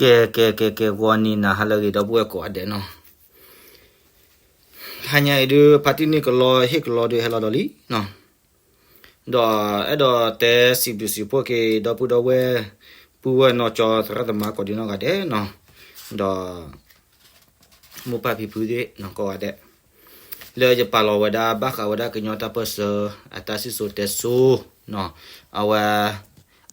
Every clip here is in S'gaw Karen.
ကဲ ကဲ ကဲ ကဲ ဂီၤနံၤနၤဟါလၢအဂ့ၤ ဒီပုၢ်ဝဲၢ်ကိးဂၤဒဲးနီၤ, ဟါညါအံၤဒုး ဖါတံၢ်န့ၣ်ကလီဟ့ၣ်ကလီဒုးဟဲလီၤဒီးလံနီၤ, ဒီးအဲၣ်ဒိးတဲစံးဘျုးစံးဖှိၣ်က့ၤ ဒီပုၢ်ဒီဝဲၢ် ပုၢ်ဝဲၢ်နီၢ်ကၠီသရၣ်သမါကိးဒံနီၢ်ဂၤဒဲးနီၤ, ဒီး မိၢ်ပၢ်ဖံဖုသ့ၣ်နီၤ ကိးဂၤဒဲး လၢယပာ်လီၤဝဲဒၣ် ဘၣ်ဃးဝဲဒၣ်ကညီတၢ်ပၢၢ်ဆၢ အတၢ်စံၣ်စိၤတဲစိၤနီၤ, အဝဲ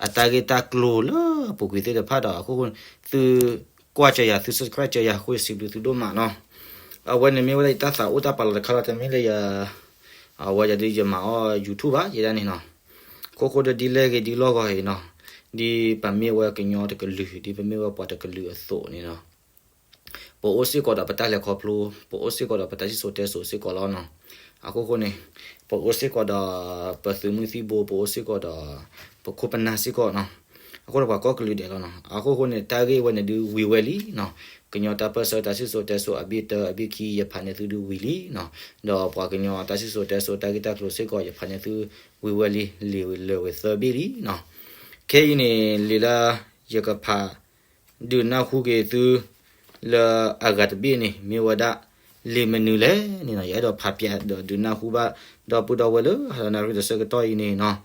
အတၢ်ဂ့ၢ်တၢ်ကျိၤလၢအပူၤကွံာ်သ့ၣ်တဖၣ်ဒီး အဃိ သုကွၢ်စၢၤယၤ သု subscribe စၢၤယၤအဃိ ယစံးဘျုးသုဒိၣ်မးနီၤ, အဝဲန့ၣ်မ့ၢ်ဝဲဒၣ်ယတၢ်သးအိၣ်တၢ်ပာ်လီၤတခါလီၤ တမ့ၢ်လၢယ အဝဲယဒုးယမၤအီၣ် YouTube ဘၣ် ယဲဒၣ်န့ၣ်နီၤ, အဃိဃိဒီးဒ်လဲၣ်ဂ့ၤဒ်လီၢ်ဂီၤအံၤနီၤ, ဒ်ပမ့ၢ်ဝဲကညီတကလုာ် ဒ်ပမ့ၢ်ဝဲပှၤတကလုာ်အသိးန့ၣ်နီၤ ပအိၣ်စ့ၢ်ကီးဒီးပတၢ်လဲၤခီဖျိ, ပအိၣ်စ့ၢ်ကီးဒီးပတၢ်စံၣ်စိၤတဲစိၤစ့ၢ်ကီးလီၤနီၤ, အဃိဃိန့ၣ် ပအိၣ်စ့ၢ်ကီးဒီး ပသုးမုၢ်သံၣ်ဘိ ပအိၣ်စ့ၢ်ကီးဒီး ပခိၣ်ပနၢ်စ့ၢ်ကီးနီၤ, အဃိဒီးပှၤကိးကလုာ်ဒဲးလီၤနီၤ, အဃိဃိန့ၣ် တၢ်ဂ့ၢ်ဝဲန့ၣ်ဒုးဝံၤဝဲလံနီၤ, ကညီတၢ်ပၢၢ်ဆၢတၢ်စံၣ်စိၤတဲစိၤအဘ့ၣ်တၢအဘ့ၣ်ခံ ယဖးန့ၢ်သုဒုးဝံၤလံနီၤ, ဒီးပှၤကညီတၢ်စံၣ်စိၤတဲစိၤတၢ်ဂ့ၢ်တၢ်ကျိၤစ့ၢ်ကီး ယဖးန့ၢ်သုဝံၤဝဲလံ လံာ်လၢာ်ဝဲသၢဘ့ၣ်လံနီၤ, ခဲအံၤန့ၣ် လံာ်လၢ ယကဖး ဒုးနၢ်ဟူက့ၤသု လၢအဂၤတဘ့ၣ်န့ၣ် မ့ၢ်ဝဲဒၣ် လံာ်မနုၤလဲၣ်န့ၣ်နီၤ, ယအဲၣ်ဒိးဖးပၠးဒီးဒုးနၢ်ဟူဘၣ် ဒီပုၢ်ဒီဝဲၢ်လၢ ဟါလီၤနၣ်ရံၣ်တဆၢကတီၢ်အံၤန့ၣ်နီၤ,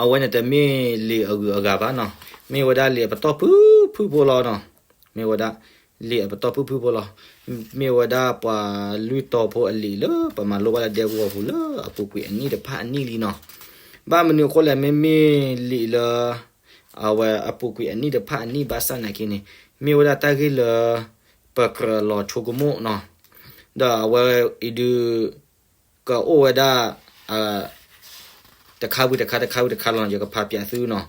အဝဲန့ၣ်တမ့ၢ်လံာ်အဂုၤအဂၤဘၣ်နီၤ, မ့ၢ်ဝဲဒၣ်လံာ်အပတီၢ်ဖုၣ်ဖုၣ်ဖိလီၤနီၤ, မ့ၢ်ဝဲဒၣ် လံာ်အပတီၢ်ဖုၣ်ဖုၣ်ဖိလီၤ, မ့ၢ်ဝဲဒၣ်ပှၤလုၢ်တီၤဖိအလံာ်လၢပမၤလိဘၣ်လၢဒဲကဝီၤပူၤလၢအပူၤကွံာ်အနံၣ်တဖၣ်အနံၣ်လံနီၤ, ဘၣ်မနုၤအဃိလဲၣ် မ့မ့ၢ်လံာ်လၢ အဝဲအပူၤကွံာ်အနံၣ်တဖၣ်အနံၣ်ဘၣ်ဆၣ်နာ်က့န့ၣ် မ့ၢ်ဝဲဒၣ်တၢ်ဂ့ၢ်လၢ ပကြၢးလီၤဆိကမိၣ်နီၤ, ဒီးအဝဲအံၤဒုး ကအိၣ်ဝဲဒၣ် တခါဝံၤတခါ တခါဝံၤတခါလီၤနီၤ, ယကဖးပၠးသုနီၤ,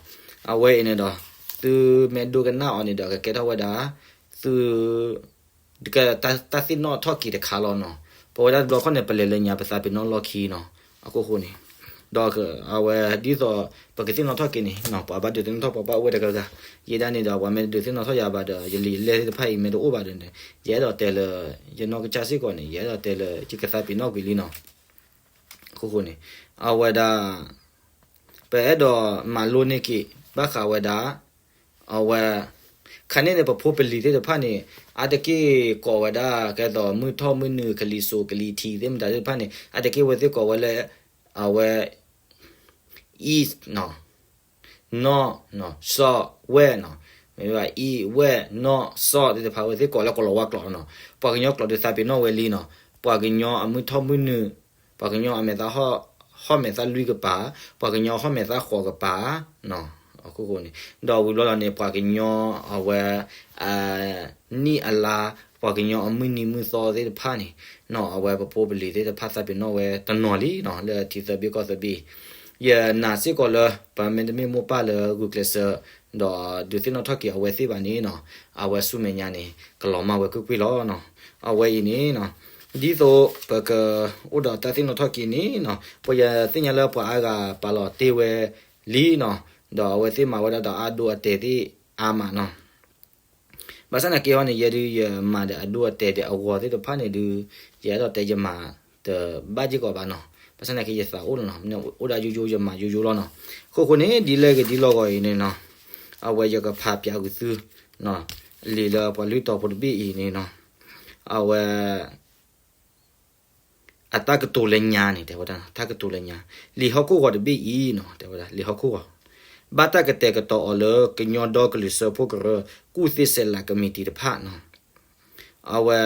အဝဲအံၤန့ၣ်ဒီး သုမ့ၢ်ဒိကနၣ်အီၤန့ၣ်ဒီး ကကဲထီၣ်ဝဲဒၣ် သု တၢ်သ့ၣ်နီၣ်ထီၣ်က့ၤတခါလီၤနီၤ, ပဝဲဒၣ်တဘျီခီန့ၣ် ပလဲၤလၢညါပသးပ့ၤနီၣ်လီၢ်ခံနီၤ, အဃိဃိန့ၣ် ဒီးအဝဲဒ်သိး ပကသ့ၣ်နီၣ်ထီၣ်က့ၤန့ၣ် ပှၤဘၣ်ဒုးသ့ၣ်နီၣ်ထီၣ်ပှၤဘၣ်အိၣ်ဝဲတဂၤဂၤ, ယဲဒၣ်န့ၣ်ဒီး ပှၤမ့ၢ်တဒုးသ့ၣ်နီၣ်ထီၣ်ယၤဘၣ်ဒီး ယလံာ်လဲၢ်သ့ၣ်တဖၣ်အံၤမ့ၢ်တအိၣ်ဘၣ်ဒီးန့ၣ် ယအဲၣ်ဒိးတဲလၢ ယနီၢ်ကစၢ်စ့ၢ်ကီးန့ၣ် ယအဲၣ်ဒိးတဲလၢ ယကသးပ့ၤနီၣ်ကွံာ်လံနီၤ, အဃိဃိန့ၣ် အဝဲဒၣ် ပအဲၣ်ဒိးမၤလိန့ၢ်က့ၤ ဘၣ်ဃးဝဲဒၣ် အဝဲ ခါန့ၣ်န့ၣ် ပဖိပလံၤသ့ၣ်တဖၣ်န့ၣ် အါတက့ၢ်ကိးဝဲဒၣ် ကဲသိး မုၢ်ထီၣ်မုၢ်နုာ် ကလံၤစိးကလံၤထံးသ့ၣ်မတၤသ့ၣ်တဖၣ်န့ၣ် အါတက့ၢ်ဝဲသ့ၣ်ကိးဝဲလၢ အဝဲ အံၤ နီၢ် နီၢ် စီၤ ဝဲၢ်နီၤ, မ့ၢ်ဘၣ် အံၤ ဝဲၢ် နီၢ် စီၤ သ့ၣ်တဖၣ်ဝဲသ့ၣ်ကိးလၢကလီၤဝါကျိာ်နီၤ, ပှၤကညီကျိာ်ဒုးသးပ့ၤနီၣ်ဝဲလံနီၤ, ပှၤကညီအမုၢ်ထီၣ်မုၢ်နုာ်, ပှၤကညီအမဲာ်သၣ် ဟီၣ်မဲာ်သၣ်လွံၢ်ကပၤ, ပှၤကညီဟီၣ်မဲာ်သၣ်ဃိးကပၤ, အဃိဃိန့ၣ် ဒီးဝံၤဘျီလီၤန့ၣ် ပှၤကညီအဝဲ နံၣ်အလါ, ပှၤကညီအမုၢ်နံၤမုၢ်သီသ့ၣ်တဖၣ်န့ၣ်နီၤ, အဝဲပဖိပလံၤသ့ၣ်တဖၣ်သးပ့ၤနီၣ်ဝဲတနီၤလံနီၤ, လၢထံသၢဘ့ၣ်ကီၢ်သၢဘ့ၣ်အံၤ, ယနာ်စ့ၢ်ကီးလၢ ပမ့တမ့ၢ်မိၢ်ပၢ်လၢဂုာ်ကျဲးစၢး ဒီးဒုးသ့ၣ်နီၣ်ထီၣ်က့ၤအဝဲသ့ၣ်ဘၣ်န့ၣ်နီၤ, အဝဲဆူမဲာ်ညါန့ၣ် ကလီၤမၢ်ဝဲကွ့ၢ်ကွ့ၢ်လီၤနီၤ, အဝဲအံၤန့ၣ်နီၤ, ဒ်သိးပကအိၣ်ဒီးတၢ်သ့ၣ်နီၣ်ထီၣ်က့ၤန့ၣ်နီၤ, ပယသ့ၣ်ညါလၢပှၤအါဂၤပာ်လီၤတ့ၢ်ဝဲလံနီၤ, ဒီးအဝဲသ့ၣ်မၤဝဲဒၣ်ဒီးအဒိအတဲာ်သ့ၣ်အါမးနီၤ ဘၣ်ဆၣ်သနာ်က့ဟီန့ၣ် ယဲဒုးယမၤဒီးအဒိအတဲာ်ဒီးအဂီၤသ့ၣ်တဖၣ်န့ၣ်ဒုး ယအဲၣ်ဒိးတဲယမၤတဘၣ်စ့ၢ်ကီးဘၣ်နီၤ, ဘၣ်ဆၣ်သနာ်က့ယသးအိၣ်လီၤနီၤ, အိၣ်ဒၣ်ယိယိ ယမၤယိယိလီၤနီၤ, အဃိဃိန့ၣ် ဒ်လဲၣ်ဂ့ၤဒ်လီၢ်ဂီၤအံၤန့ၣ်နီၤ, အဝဲယကဖးပၠးကွံာ်သု လံာ်လၢပှၤလုၢ်တီၤဖိတဘ့ၣ်အံၤန့ၣ်နီၤ, အဝဲ အတၢ်ကတိၤလၢညါန့ၣ် တဲဝဲဒၣ် တၢ်ကတိၤလၢညါ, လံာ်ဟီၣ်ခိၣ်ဂီၤတဘ့ၣ်အံၤနီၤ တဲဝဲဒၣ် လံာ်ဟီၣ်ခိၣ်ဂီၤ, ဘၣ်တၢ်ကတဲာ်ကတီၤအီၤလၢ ကညီဒီကလုာ်စၢဖှိၣ်ကရၢ ကူၣ်သ့စဲးလးကမံးတံးတဖၣ်နီၤ, အဝဲ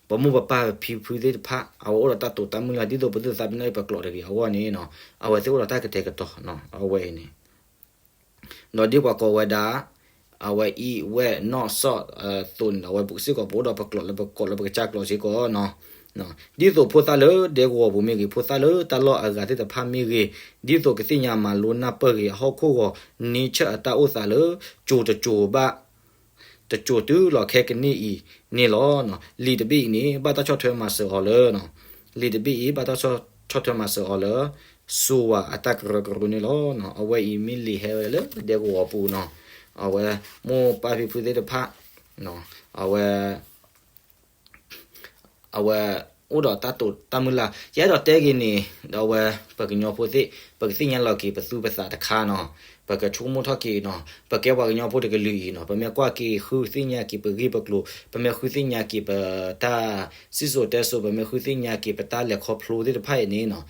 ပမိၢ်ပပၢ်ဖံဖုသ့ၣ်တဖၣ် အဝဲအိၣ်ဒီးတၢ်တိာ်တၢ်မုၢ်လၢ် ဒ်သိးပသုးသးပ့ၤနီၣ်အံၤပကျိာ်တဂ့ၤအဂီၢ်န့ၣ်နီၤ, အဝဲသ့ၣ်အိၣ်ဒီးတၢ်ကတဲာ်ကတီၤနီၤ အဝဲအံၤန့ၣ် ဒီးဒ်ပှၤကိးဝဲဒၣ် အဝဲအံၤဝဲၢ်နီၢ်စီၤ အသိးန့ၣ်ဒီး အဝဲစ့ၢ်ကီးပအိၣ်ဒီးပကျိာ်လၢပကိးလၢပကစၢ်ကျိာ်စ့ၢ်ကီးနီၤ, ဒ်သိးဖိသၣ်လၢဒဲကဝီၤပူၤမ့ၢ်ဂ့ၤ ဖိသၣ်လၢတၢ်လီၢ်အဂၤသ့ၣ်တဖၣ်မ့ၢ်ဂ့ၤ, ဒ်သိးကသ့ၣ်ညါမၤလိနၢ်ပၢၢ်ဂ့ၤအဟီၣ်ခိၣ်ဂီၤ nature အတၢ်အိၣ်သးလၢ ကၠိၤတကၠိၤဘၣ် တကၠိၤတုၤလီၤခဲကနံၣ်အံၤန့ၣ်လီၤ. လံာ်တဘ့ၣ်အံၤန့ၣ် ဘၣ်တၢ်ဆီၣ်ထွဲမၤစၢၤအီၤလၢ လံာ်တဘ့ၣ်အံၤ ဘၣ်တၢ်ဆီၣ်ထွဲမၤစၢၤအီၤလၢ စိၤဝၤအတၢ်ကရၢကရိန့ၣ်လီၤ. အဝဲအံၤမ့ၢ်လံာ်ဟဲဝဲလၢဒဲကဝီၤပူၤနီၤ, အဝဲမိၢ်ပၢ်ဖံဖုသ့ၣ်တဖၣ် အဝဲ အဝဲအိၣ်ဒီးတၢ်တိာ်တၢ်မုၢ်လၢ် ယအဲၣ်ဒိးတဲဂ့ၤန့ၣ် ဒီးအဝဲပကညီဖိသ့ၣ် ပကသ့ၣ်ညါလီၤက့ၤပသူၣ်ပသးတခါနီၤ, ပကဆိကမိၣ်ထီၣ်က့ၤနီၤ, ပကဲပှၤကညီဖိတကလုာ်အံၤနီၤ, ပမ့ၢ်ကွၢ်က့ၤဃုသ့ၣ်ညါက့ၤပဂ့ၢ်ပကျိၤ, ပမ့ၢ်ဃုသ့ၣ်ညါက့ၤပတၢ်စံၣ်စိၤတဲစိၤ, ပမ့ၢ်ဃုသ့ၣ်ညါက့ၤပတၢ်လဲၤခီဖျိသ့ၣ်တဖၣ်အံၤန့ၣ်နီၤ,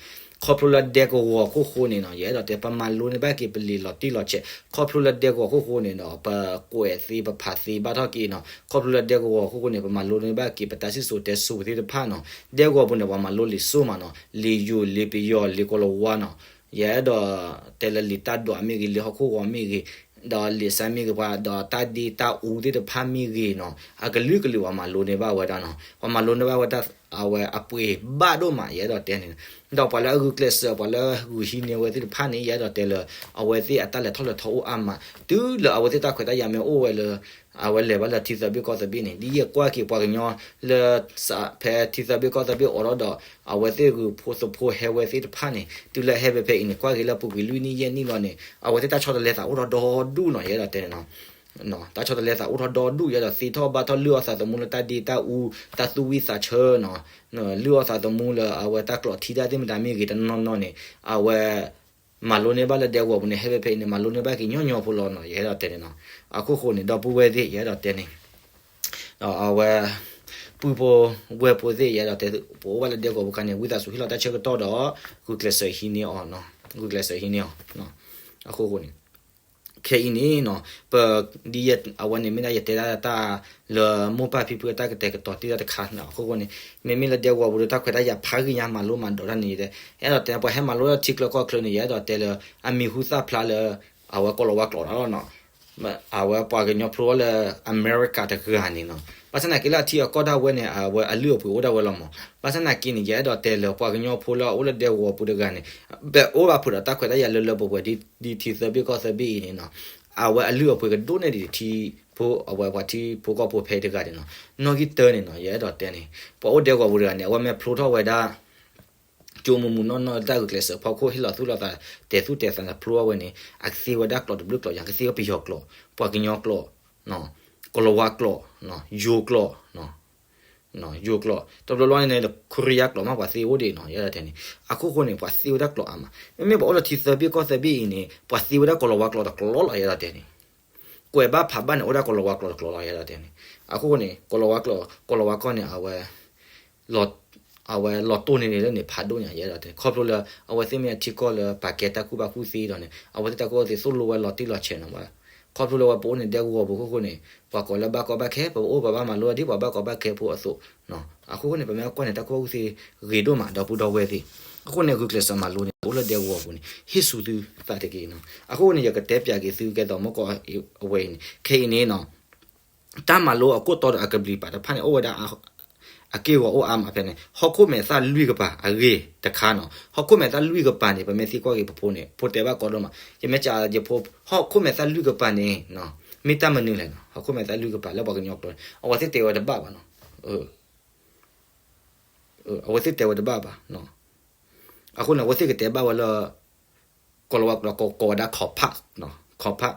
ခီဖျိလၢဒဲကဝီၤအခိၣ်ဃိန့ၣ်နီၤ, ယအဲၣ်ဒိးတဲ ပမၤလိန့ၢ်ဘၣ်က့ၤပလံာ်လီၤတံၢ်လီၤဆဲး, ခီဖျိလၢဒဲကဝီၤအခိၣ်ဃိန့ၣ်ဒီး ပကွဲးသ့ပဖးသ့ဘၣ်ထီၣ်က့ၤနီၤ, ခီဖျိလၢဒဲကဝီၤအခိၣ်ဃိန့ၣ် ပမၤလိန့ၢ်ဘၣ်က့ၤပတၢ်စံၣ်စိၤတဲစိၤသ့ၣ်တဖၣ်နီၤ, ဒဲကဝီၤပူၤန့ၣ် ပှၤမၤလိလံာ်စိၣ်မးနီၤ, လံာ်ယိၤ လံာ်ပယီၤ လံာ်ကိၤလၤဝါနီၤ, ယအဲၣ်ဒိးတဲလၢလံာ်တၢ်ဒွးမ့ၢ်ဂ့ၤ, လံာ်ဟီၣ်ခိၣ်ဂီၤမ့ၢ်ဂ့ၤ, ဒီးလံာ်စါမ့ၢ်ဂ့ၤ, ပှၤဒီးတၢ်ဒ့တၢ်အူသ့ၣ်တဖၣ်မ့ၢ်ဂ့ၤနီၤ, အကလုာ်ကလုာ်ပှၤမၤလိန့ၢ်ဘၣ်ဝဲဒၣ်နီၤ, ပှၤမၤလိန့ၢ်ဘၣ်ဝဲဒၣ် အဝဲအပှ့ၤဘၣ်ဒိၣ်မး ယအဲၣ်ဒိးတဲန့ၣ်, ဒီးပှၤလၢအဂုာ်ကျဲးစၢး ပှၤလၢဂုာ်ဟံးန့ၢ်ဝဲသ့ၣ်တဖၣ်န့ၣ် ယအဲၣ်ဒိးတဲလၢ အဝဲသ့ၣ်အတၢ်လဲၤထီၣ်လဲၤထီအိၣ်အါမး, တုၤလၢအဝဲသ့ၣ်တၢ်ခွဲးတၢ်ယာ်မ့ၢ်အိၣ်ဝဲလၢ အဝဲလဲၤဘၣ်လၢထံသၢဘ့ၣ်ကီၢ်သၢဘ့ၣ်န့ၣ် ဒ်ယကွၢ်က့ၤပှၤကညီလၢ စးဖဲထံသၢဘ့ၣ်ကီၢ်သၢဘ့ၣ်အိးထီၣ်ဒီး အဝဲသ့ၣ်ဂုာ်ဖိသဖိဟဲဝဲသ့ၣ်တဖၣ်န့ၣ် တုၤလၢဟဲဖဲဖဲအံၤန့ၣ် ကွၢ်က့ၤလၢပူၤကွံာ်လွံၢ်နံၣ်ယဲၢ်နံၣ်လီၤန့ၣ် အဝဲသ့ၣ်တၢ်ဆီတလဲသးအိၣ်ထီၣ်ဒီဒူၣ်နီၤ ယအဲၣ်ဒိးတဲန့ၣ်နီၤ. တၢ်ဆီတလဲသးအိၣ်ထီၣ်ဒီဒူၣ် ယအဲၣ်ဒိးသ့ထီၣ်ဘၣ်ထီၣ် လုၢ်အီၣ်သးသမူလၢတၢ်ဒ့တၢ်အူ တၢ်သူၣ်ဝံၣ်သးဆၢနီၤ, လုၢ်အီၣ်သးသမူလၢအဝဲတၢ်ကျိးထံတၢ်သ့ၣ်မတၤမ့ၢ်ဂ့ၤ တနီၤနီၤန့ၣ် အဝဲ မၤလိန့ၢ်ဘၣ်လၢဒဲကဝီၤပူၤန့ၣ် ဟဲဖဲဖဲအံၤန့ၣ် မၤလိန့ၢ်ဘၣ်က့ၤညီညီဖိလီၤနီၤ ယအဲၣ်ဒိးတဲန့ၣ်နီၤ. အခိၣ်ဃိန့ၣ် ဒီပုၢ်ဝဲၢ်သ့ၣ် ယအဲၣ်ဒိးတဲန့ၣ် ဒီးအဝဲ ပုၢ်ဖိဝဲၢ်ဖိသ့ၣ် ယအဲၣ်ဒိးတဲ ပအိၣ်ဘၣ်လၢဒဲကဝီၤပူၤခါန့ၣ် ဝံသးစူၤဟ့ၣ်လီၤတၢ်ဆၢကတီၢ်ဒီး ဂုာ်ကျဲးစၢးဟံးန့ၢ်အီၤ, ဂုာ်ကျဲးစၢးဟံးန့ၢ်အီၤ. အခိၣ်ဃိန့ၣ် ခဲအံၤန့ၣ်နီၤ ပ ဒ်အဝဲန့ၣ်မ့ၢ်ဒၣ်ယတဲဒၣ်တၢ်လၢမိၢ်ပၢ်ဖံဖုအတၢ်ကတဲာ်ကတီၤတ့ၢ်တၢ်တခါနီၤ. အခိၣ်ဃိန့ၣ် မ့မ့ၢ်လၢဒဲကဝီၤပူၤဒီးတၢ်ခွဲးတၢ်ယာ်ဖးဂ့ၤညါမၤလိမၤဒိးတၢ်န့ၣ် ယအဲၣ်ဒိးတဲ ပှၤဟဲမၤလိထံချၢကီၢ်ချၢန့ၣ် ယအဲၣ်ဒိးတဲလၢ အမံၤဟူသၣ်ဖျါလၢ အဝဲကိၤလၤဝါကျိာ်တၢ်လီၤနီၤ. အဝဲပှၤကညီဖျိလၢ America တဂၤန့ၣ်နီၤ. ဘၣ်ဆၣ်သနာ်က့လၢအထံအကီၢ်ဒၣ်ဝဲန့ၣ် အဝဲအလုၢ်အပှ့ၤအိၣ်ဒၣ်ဝဲလီၤမး. ဘၣ်ဆၣ်သနာ်က့န့ၣ် ယအဲၣ်ဒိးတဲလၢပှၤကညီဖိလၢအအိၣ်လၢဒဲကဝီၤပူၤတဂၤန့ၣ် ပအိၣ်ဘၣ်ဖုးဒီးတၢ်ခွဲးတၢ်ယာ်လၢလၢပှဲၤပှဲၤ ဒ်ထံသၢဘ့ၣ်ကီၢ်သၢဘ့ၣ်အံၤန့ၣ်နီၤ. အဝဲအလုၢ်အပှ့ၤကဒိၣ်န့ၢ်ဒံးထံဖိ အဝဲပှၤထံဖိကီၢ်ဖိဖဲတဂၤန့ၣ်နီၤ. နီၣ်ဂံၢ်တၢန့ၣ်နီၤ ယအဲၣ်ဒိးတဲန့ၣ် ပှၤအိၣ်ဒဲကဝီၤပူၤတဂၤန့ၣ် အဝဲမ့ၢ်ဖျိထီၣ်ဝဲဒၣ် ကၠိမုၢ်မုၢ်နီၢ်နီၢ်လၢတၢ်ဂုာ်ကျဲးစၢးဖီခိၣ် ဟ့ၣ်လီၤသူၣ်လီၤသး တဲာ်သူၣ်တဲာ်သးန့ၣ် ဖျိထီၣ်ဝဲန့ၣ် အကသ့ဝဲဒၣ်ကျိာ်တဘျုးကျိာ်ညါ ကသ့ဝဲပယီၤကျိာ်, ပှၤကညီကျိာ်, ကိၤလၤဝါကျိာ်, ယိၤကျိာ်, ယိၤကျိာ်, တဘျီဘျီန့ၣ် ခိရံယါကျိာ်မး ပှၤသ့အိၣ်ဒံးနီၤ ယအဲၣ်ဒိးတဲန့ၣ်. အခိၣ်ဃိန့ၣ် ပှၤသ့ဝဲဒၣ်ကျိာ်အါမး. မ့မ့ၢ်ပှၤအိၣ်လၢထံသၢဘ့ၣ်ကီၢ်သၢဘ့ၣ်အံၤန့ၣ် ပှၤသ့ဝဲဒၣ်ကိၤလၤဝါကျိာ်တကျိာ်လီၤ ယအဲၣ်ဒိးတဲန့ၣ်. ကွဲးဘၣ်ဖးဘၣ်န့ၣ် အိၣ်ဒၣ်ကိၤလၤဝါကျိာ်တကျိာ်လီၤ ယအဲၣ်ဒိးတဲန့ၣ်. အခိၣ်ဃိန့ၣ် ကိၤလၤဝါကျိာ် ကိၤလၤဝါကီၢ်န့ၣ် အဝဲ အဝဲလီၤတိၢ်န့ၢ်န့ၣ်လၢန့ၣ်ဖးဒိၣ်ညါ ယအဲၣ်ဒိးတဲ ခီဖျိလၢ အဝဲသ့ၣ်မ့ၢ်အထံကီၢ်လၢပာ်ကဲတၢ်ကူၣ်ဘၣ်ကူၣ်သ့ဒီးန့ၣ် အဝဲသ့ၣ်တၢ်ကူၣ်ဘၣ်ကူၣ်သ့သိၣ်လိဝဲလီၤတံၢ်လီၤဆဲးနီၤ. ခီဖျိလၢဝဲပအိၣ်န့ၣ် ဒဲကဝီၤပူၤခိၣ်ဃိန့ၣ် ပှၤကိးလၢဘၣ်ကီဘၣ်ခဲ ပအိၣ်ပဘၣ်မၤလိဒ်ပှၤဘၣ်ကီဘၣ်ခဲဖိအသိး အခိၣ်ဃိန့ၣ် ပမ့ၢ်ကွၢ်န့ၣ် တၢ်ကူၣ်ဘၣ်ကူၣ်သ့ဂ့ၤဒိၣ်မး ဒီပုၢ်ဒီဝဲၢ်သ့ၣ်. အခိၣ်ဃိန့ၣ် ဂုာ်ကျဲးစၢးမၤလိန့ၣ် ပအိၣ်လၢဒဲကဝီၤပူၤန့ၣ် ဟ့ၣ်ဆူသုသးတက့ၢ်နီၤ. အခိၣ်ဃိန့ၣ် ယကတဲပၠးက့ၤသုကဲသိးမ့ၢ်ကီးအဝဲအံၤန့ၣ် ခဲအံၤန့ၣ်နီၤ တၢ်မၤလိအကိၣ်တီဒီးအကဘျံးပၤတဖၣ်န့ၣ် အိၣ်ဝဲဒၣ် အက့ၢ်အဂီၤအိၣ်အါမးဖဲန့ၣ် ဟီၣ်ခိၣ်မဲာ်သၣ်လွံၢ်ကပၤအဂ့ၢ်တခါနီၤ. ဟီၣ်ခိၣ်မဲာ်သၣ်လွံၢ်ကပၤန့ၣ် ပမ့ၢ်သံကွၢ်က့ၤပဖိန့ၣ် ဖိတဲဘၣ်ကီဒိၣ်မး. ယမ့ၢ်ကးယဖိ ဟီၣ်ခိၣ်မဲာ်သၣ်လွံၢ်ကပၤန့ၣ် မ့ၢ်တၢ်မနုၤလဲၣ်နီၤ. ဟီၣ်ခိၣ်မဲာ်သၣ်လွံၢ်ကပၤလၢပှၤကညီကျိာ်န့ၣ် အဝဲသ့ၣ်တဲဝဲတဘၣ်ဘၣ်နီၤ. အဝဲသ့ၣ်တဲဝဲတဘၣ်ဘၣ်. အဃိန့ၣ် အဝဲသ့ၣ်ကတဲဘၣ်ဝဲလၢ ကိၤလၤဝါကျိာ်ကိးဝဲဒၣ် compass နီၤ compass.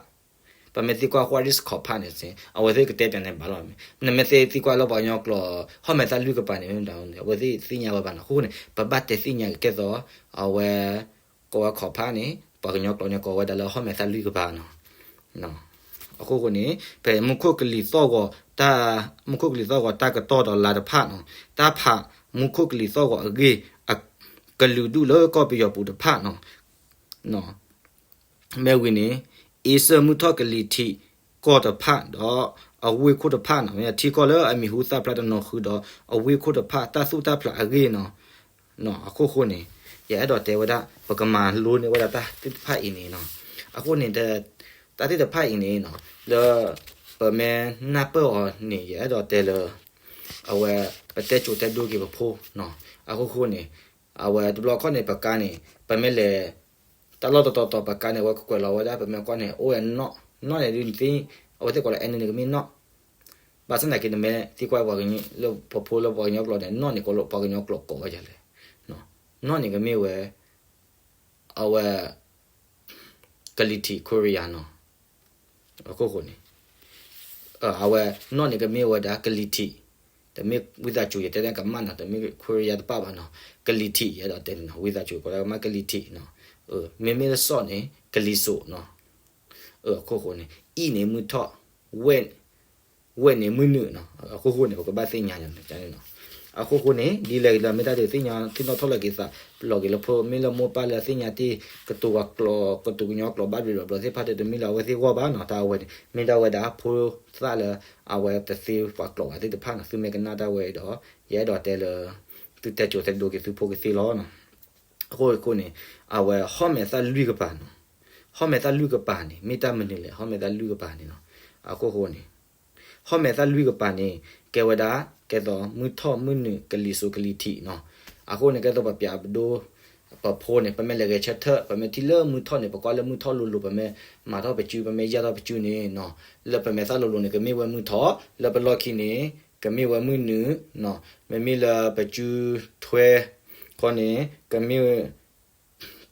ပမ့ၢ်သံကွၢ် what is compass န့ၣ် အဝဲသ့ၣ်ကတဲပၠးန့ၣ်ဘၣ်လီၤ. နမ့ၢ်သံကွၢ်လၢပှၤကညီကျိာ် ဟီၣ်မဲာ်သၣ်လွံၢ်ကပၤန့ၣ် အဝဲသ့ၣ်သ့ၣ်ညါဝဲဘၣ်နီၤ. အဃိန့ၣ် ပဘၣ်တဲသ့ၣ်ညါက့ၤကဲသိး အဝဲ ကိးဝဲ compass န့ၣ် ပှၤကညီကျိာ်န့ၣ် ကိးဝဲဒၣ်လၢဟီၣ်မဲာ်သၣ်လွံၢ်ကပၤနီၤ. အဃိဃိန့ၣ် ဖဲမူခိၣ်ကလံၤသီၣ်ဂီၤတၢ် မူခိၣ်ကလံၤသီၣ်ဂီၤတၢ်ကတီၢ်ဒီးလါတဖၣ်နီၤ, တၢ်ဖးမူခိၣ်ကလံၤသီၣ်ဂီၤအဂ့ၢ် အကလုာ်ဒူၣ်လၢကီၢ်ပယီၤပူၤတဖၣ်နီၤ. မ့ၢ်ဝံၤန့ၣ် အ့စၢၣ်မုၢ်ထီၣ်ကလံၤထံးကီၢ်တဖၣ်ဒီး အဝ့ၢ်ခိၣ်တဖၣ်နီၤ, မ့ၢ်ထံကီၢ်လၢအမံၤဟူသၣ်ဖျါတနီၤဃုာ်ဒီး အဝ့ၢ်ခိၣ်တဖၣ် တၢ်သူၣ်တၢ်ဖျးအဂ့ၢ်နီၤ. အဃိဃိန့ၣ် ယအဲၣ်ဒိးတဲဝဲဒၣ် ပကမၤလိန့ၢ်ဝဲဒၣ်တၢ်သ့ၣ်တဖၣ်အံၤန့ၣ်နီၤ. အဃိန့ၣ် တၢ်သ့ၣ်တဖၣ်အံၤန့ၣ်နီၤ လၢ ပမ့ၢ်နၢ်ပၢၢ်အီၤန့ၣ် ယအဲၣ်ဒိးတဲလၢ အဝဲ ပတဲကိၤတဲဒိက့ၤပဖိနီၤ. အဃိဃိန့ၣ် အဝဲတဘျီခီၣ်န့ၣ် ပကါန့ၣ် ပမ့ၢ်လဲၤ တၢ်လီၢ်တတီၤတီၤပကါန့ၣ် အဝဲကကွဲးလီၤဝဲဒၣ် ပမ့ၢ်ကွၢ်န့ၣ် အိၣ်ဝဲနီၣ်, နီၣ်န့ၣ်ဒ်နသ့ၣ် အဝဲသ့ၣ်ကိးလၢ အဲၣ်နုၣ် န့ၣ်ကမ့ၢ်နီၣ်. ဘၣ်ဆၣ်သနာ်က့ နမ့ၢ်သံကွၢ်ပှၤကညီလၢပဖိလၢပှၤကညီကျိာ်န့ၣ် နီၣ်န့ၣ် ပှၤကညီကျိာ်ကိးဝဲဒ်လဲၣ်. နီၣ်န့ၣ်ကမ့ၢ်ဝဲ အဝဲ ကလံၤထံး Korea နီၤ. အဃိဃိန့ၣ် အဝဲ နီၣ်န့ၣ် ကမ့ၢ်ဝဲဒၣ်ကလံၤထံး, တမ့ၢ်ဝံသးစူၤ ယတဲန့ၣ်ကမၣ်နီၤ, တမ့ၢ် Korea တဖၣ်ဘၣ်နီၤ, ကလံၤထံး ယအဲၣ်ဒိးတဲန့ၣ်နီၤ, ဝံသးစူၤ ကိးဒၣ်ကမၣ်ကလံၤထံးနီၤ. မ့မ့ၢ်လၢစီၣ်န့ၣ် ကလံၤစိးနီၤ. အခိၣ်ဃိန့ၣ် အံၣ်န့ၣ်မုၢ်ထီၣ်, ဝဲၢ်န့ၣ်မုၢ်နုာ်နီၤ. အခိၣ်ဃိန့ၣ် ပကဘၣ်သ့ၣ်ညါန့ၣ်. အခိၣ်ဃိန့ၣ် ဒ်လဲၣ်ဂ့ၤဒီး မ့ၢ်တၢ်ဒုးသ့ၣ်ညါ သ့ၣ်နီၣ်ထီၣ်လၢက့ၤသး လီၤက့ၤလၢဖိ မ့ၢ်လၢမိၢ်ပၢ်လၢသ့ၣ်ညါတ့ၢ် ကတိၤဝဲကျိာ် ကတိၤကညီကျိာ်ဘၣ်ဘျီဘျီသ့ၣ်တဖၣ်ဒီး တမ့ၢ်လၢအဝဲသ့ၣ်ဂီၢ်ဘၣ်နီၤ. တၢ်အဝဲန့ၣ် မ့ၢ်ဒၣ်ဝဲဒၣ်ဖိသၣ်လၢ အဝဲတသ့ပှၤကျိာ်ဘၣ်သ့ၣ်တဖၣ်နီၤ. သုမ့ၢ်ကနၣ်တၢ်ဝဲအံၤဒီး ယအဲၣ်ဒိးတဲလၢ သုတဲကိၤတဲဒိက့ၤသုဖိကသ့လီၤနီၤ. အခိၣ်ဃိန့ၣ် အဝဲဟီၣ်မဲာ်သၣ်လွံၢ်ကပၤနီၤ. ဟီၣ်မဲာ်သၣ်လွံၢ်ကပၤန့ၣ် မ့ၢ်တၢ်မနုၤလဲၣ် ဟီၣ်မဲာ်သၣ်လွံၢ်ကပၤန့ၣ်နီၤ. အခိၣ်ဃိန့ၣ် ဟီၣ်မဲာ်သၣ်လွံၢ်ကပၤန့ၣ် ကဲဝဲဒၣ် ကဲသိးမုၢ်ထီၣ်မုၢ်နုာ်ကလံၤစိးကလံၤထံးနီၤ. အဃိန့ၣ် ကဲသိးပပျးပဒိ ပဖိန့ၣ် ပမ့ၢ်လဲၤဂဲၤဆၢထၢၣ် ပမ့ၢ်ထံၣ်လၢမုၢ်ထီၣ်န့ၣ် ပကွၢ်လၢမုၢ်ထီၣ်လိၤလိၤ ပမ့ၢ်မၤထီၣ်ပစု ပမ့ၢ်ယၢ်ထီၣ်ပစုန့ၣ်နီၤ, လၢပမဲာ်သၣ်လိၤလိၤန့ၣ် ကမ့ၢ်ဝဲမုၢ်ထီၣ်, လၢပလီၢ်ခံန့ၣ် ကမ့ၢ်ဝဲမုၢ်နုာ်နီၤ, မ့မ့ၢ်လၢပစုထွဲခီန့ၣ် ကမ့ၢ်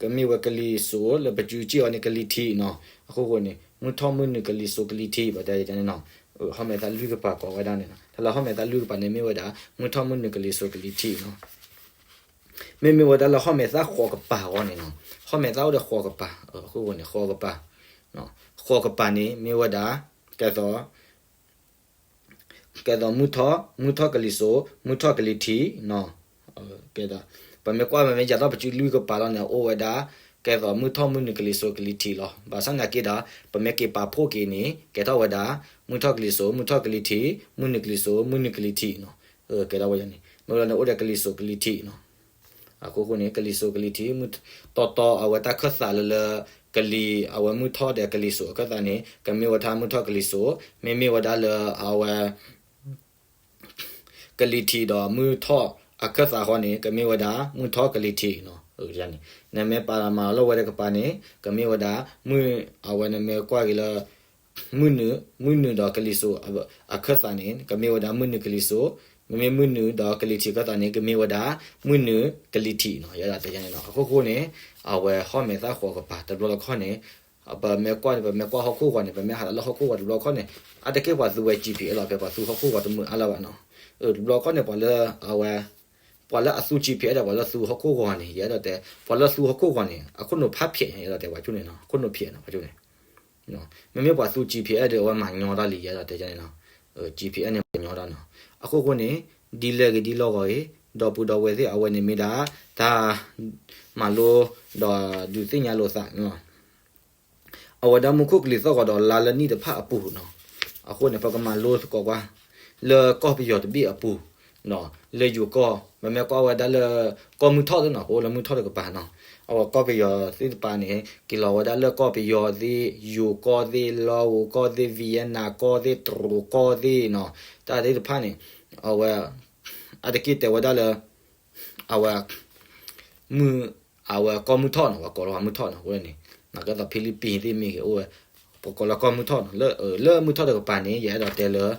ကမ့ၢ်ဝဲကလံၤစိး လၢပစုစ့ၣ်အီၤန့ၣ် ကလံၤထံးနီၤ. အဃိဃိန့ၣ် မုၢ်ထီၣ်မုၢ်နုာ်ကလံၤစိးကလံၤထံး ပတဲန့ၣ်နီၤ. ဟီၣ်မဲာ်သၣ်လွံၢ်ကပၤကိးဝဲဒၣ်န့ၣ်နီၤ. တၢ်လၢဟီၣ်မဲာ်သၣ်လွံၢ်ကပၤန့ၣ် မ့ၢ်ဝဲဒၣ် မုၢ်ထီၣ်မုၢ်နုာ်ကလံၤစိးကလံၤထံးနီၤ. မ့မ့ၢ်ဝဲဒၣ်လၢဟီၣ်မဲာ်သၣ်ဃိးကပၤအဂီၢ်န့ၣ်နီၤ. ဟီၣ်မဲာ်သၣ်အိၣ်ဒီးဃိးကပၤ, အဃိဃိန့ၣ် ဃိးကပၤ, ဃိးကပၤန့ၣ် မ့ၢ်ဝဲဒၣ် ကဲသိး ကဲသိးမုၢ်ထီၣ်, မုၢ်ထီၣ်ကလံၤစိး, မုၢ်ထီၣ်ကလံၤထံးနီၤ. ကဲဒီး ပမ့ၢ်ကွၢ် ပမ့ၢ်ယၤထီၣ်ပစုလွံၢ်ကပၤလီၤန့ၣ် အိၣ်ဝဲဒၣ် ကဲသိးမုၢ်ထီၣ်မုၢ်နုာ်ကလံၤစိးကလံၤထံးလီၤ. ဘၣ်ဆၣ်နာ်က့ဒီး ပမ့ၢ်က့ၤပာ်ဖှိၣ်က့ၤန့ၣ် ကဲထီၣ်ဝဲဒၣ် မုၢ်ထီၣ်ကလံၤစိး, မုၢ်ထီၣ်ကလံၤထံး, မုၢ်နုာ်ကလံၤစိး, မုၢ်နုာ်ကလံၤထံးနီၤ. ကဲထီၣ်ဝဲန့ၣ် မ့ၢ်လီၤန့ၣ် အိၣ်ဒီးကလံၤစိးကလံၤထံးနီၤ. အဃိဃိန့ၣ် ကလံၤစိးကလံၤထံး တီတီအဝဲတၢ်ခၢၣ်သးလၢလၢ ကလံၤ အဝဲမုၢ်ထီၣ်ဒီးကလံၤစိးအခၢၣ်သးန့ၣ် ကမ့ၢ်ဝဲဒၣ်မုၢ်ထီၣ်ကလံၤစိး, မ့မ့ၢ်ဝဲဒၣ်လၢအဝဲ ကလံၤထံးဒီးမုၢ်ထီၣ်အခၢၣ်သးဃီန့ၣ် ကမ့ၢ်ဝဲဒၣ်မုၢ်ထီၣ်ကလံၤထံးနီၤ. နမ့ၢ်ပာ်မၤလီၤဝဲတကပၤန့ၣ် ကမ့ၢ်ဝဲဒၣ် မုၢ် အဝဲနမ့ၢ်ကွၢ်က့ၤလၢ မုၢ်နုာ်, မုၢ်နုာ်ဒီးကလံၤစိးအခၢၣ်သးန့ၣ် ကမ့ၢ်ဝဲဒၣ်မုၢ်နုာ်ကလံၤစိး, မ့မ့ၢ်မုၢ်နုာ်ဒီးကလံၤထံးအခၢၣ်သးန့ၣ် ကမ့ၢ်ဝဲဒၣ် မုၢ်နုာ်ကလံၤထံးနီၤ. ယဲဒၣ်တဲယဲန့ၣ်နီၤ. အဃိဃိန့ၣ် အဝဲဟီၣ်မဲာ်သၣ်ဃိးကပၤ တဘျီတခီၣ်န့ၣ် ပမ့ၢ်ကွၢ်န့ၣ် ပမ့ၢ်ကွၢ်ဟီၣ်ခိၣ်ဂီၤန့ၣ် ပမ့ၢ်ဟးလၢဟီၣ်ခိၣ်ဂီၤတဘျီတခီၣ်န့ၣ် အါတက့ၢ်ပှၤသူဝဲ GPS လီၤ ဖဲပှၤသူဟီၣ်ခိၣ်ဂီၤတမုာ်အါလၢၤဘၣ်နီၤ. တဘျီတခီၣ်န့ၣ် ပှၤလၢအဝဲ ပှၤလၢအသူ GPS ဒီးပှၤလၢသူဟီၣ်ခိၣ်ဂီၤန့ၣ် ယအဲၣ်ဒိးတဲ ပှၤလၢသူဟီၣ်ခိၣ်ဂီၤန့ၣ် အခိၣ်နူာ်ဖးဖျဲးန့ၣ် ယအဲၣ်ဒိးတဲပှၤကၠူၣ်န့ၣ်နီၤ, အခိၣ်နူာ်ဖျဲးနီၤ ပှၤကၠူၣ်န့ၣ် မ့မ့ၢ်ပှၤသူ GPS ဒီးအဝဲမၤညီတၢ်လံ ယအဲၣ်ဒိးတဲန့ၣ်နီၤ. GPS န့ၣ်မၤညီတၢ်နီၤ. အဃိဃိန့ၣ် ဒ်လဲၣ်ဂ့ၤဒ်လီၢ်ဂီၤဂ့ၤ ဒီပုၢ်ဒီဝဲၢ်သ့ၣ် အဝဲန့ၣ်မ့ၢ်ဒၣ် တၢ်မၤလိဒီးဒုးသ့ၣ်ညါလိာ်သးန့ၣ်လီၤ. အဝဲဒၣ်မူခိၣ်ကလံၤသီၣ်ဂီၤဒီးလါလၢနံၣ်တဖၣ်အပူၤနီၤ. အဃိန့ၣ် ပကမၤလိသကိးကွၢ် လၢကီၢ်ပယီၤတဘ့ၣ်အပူၤ လၢယိၤကီၢ် ပမ့ၢ်ကွၢ်ဝဲဒၣ်လၢ ကီၢ်မုၢ်ထီၣ်သ့ၣ်နီၤ ပအိၣ်လၢမုၢ်ထီၣ်တကပၤနီၤ. အဝဲကီၢ်ပယီၤသ့ၣ်တဖၣ်န့ၣ် က့ၤလီၤဝဲဒၣ်လၢကီၢ်ပယီၤသ့ၣ် ယိၤကီၢ်သ့ၣ် လီဝိၤကီၢ်သ့ၣ် Vietnam ကီၢ်သ့ၣ် တရူးကီၢ်သ့ၣ်နီၤ. တၢ်သ့ၣ်တဖၣ်န့ၣ် အဝဲ အတက့ၢ်တဲဝဲဒၣ်လၢ အဝဲ မုၢ် အဝဲကီၢ်မုၢ်ထီၣ်နီၤ ပှၤကိးလီၤဝဲမုၢ်ထီၣ်နီၤ အဃိန့ၣ် နကဲသိး ဖံလံးပံၢ်သ့ၣ်မ့ၢ်ဂ့ၤ အိၣ်ဝဲ ပကိးလၢကီၢ်မုၢ်ထီၣ်နီၤ လၢ လၢမုၢ်ထီၣ်တကပၤန့ၣ် ယအဲၣ်ဒိးတဲလၢ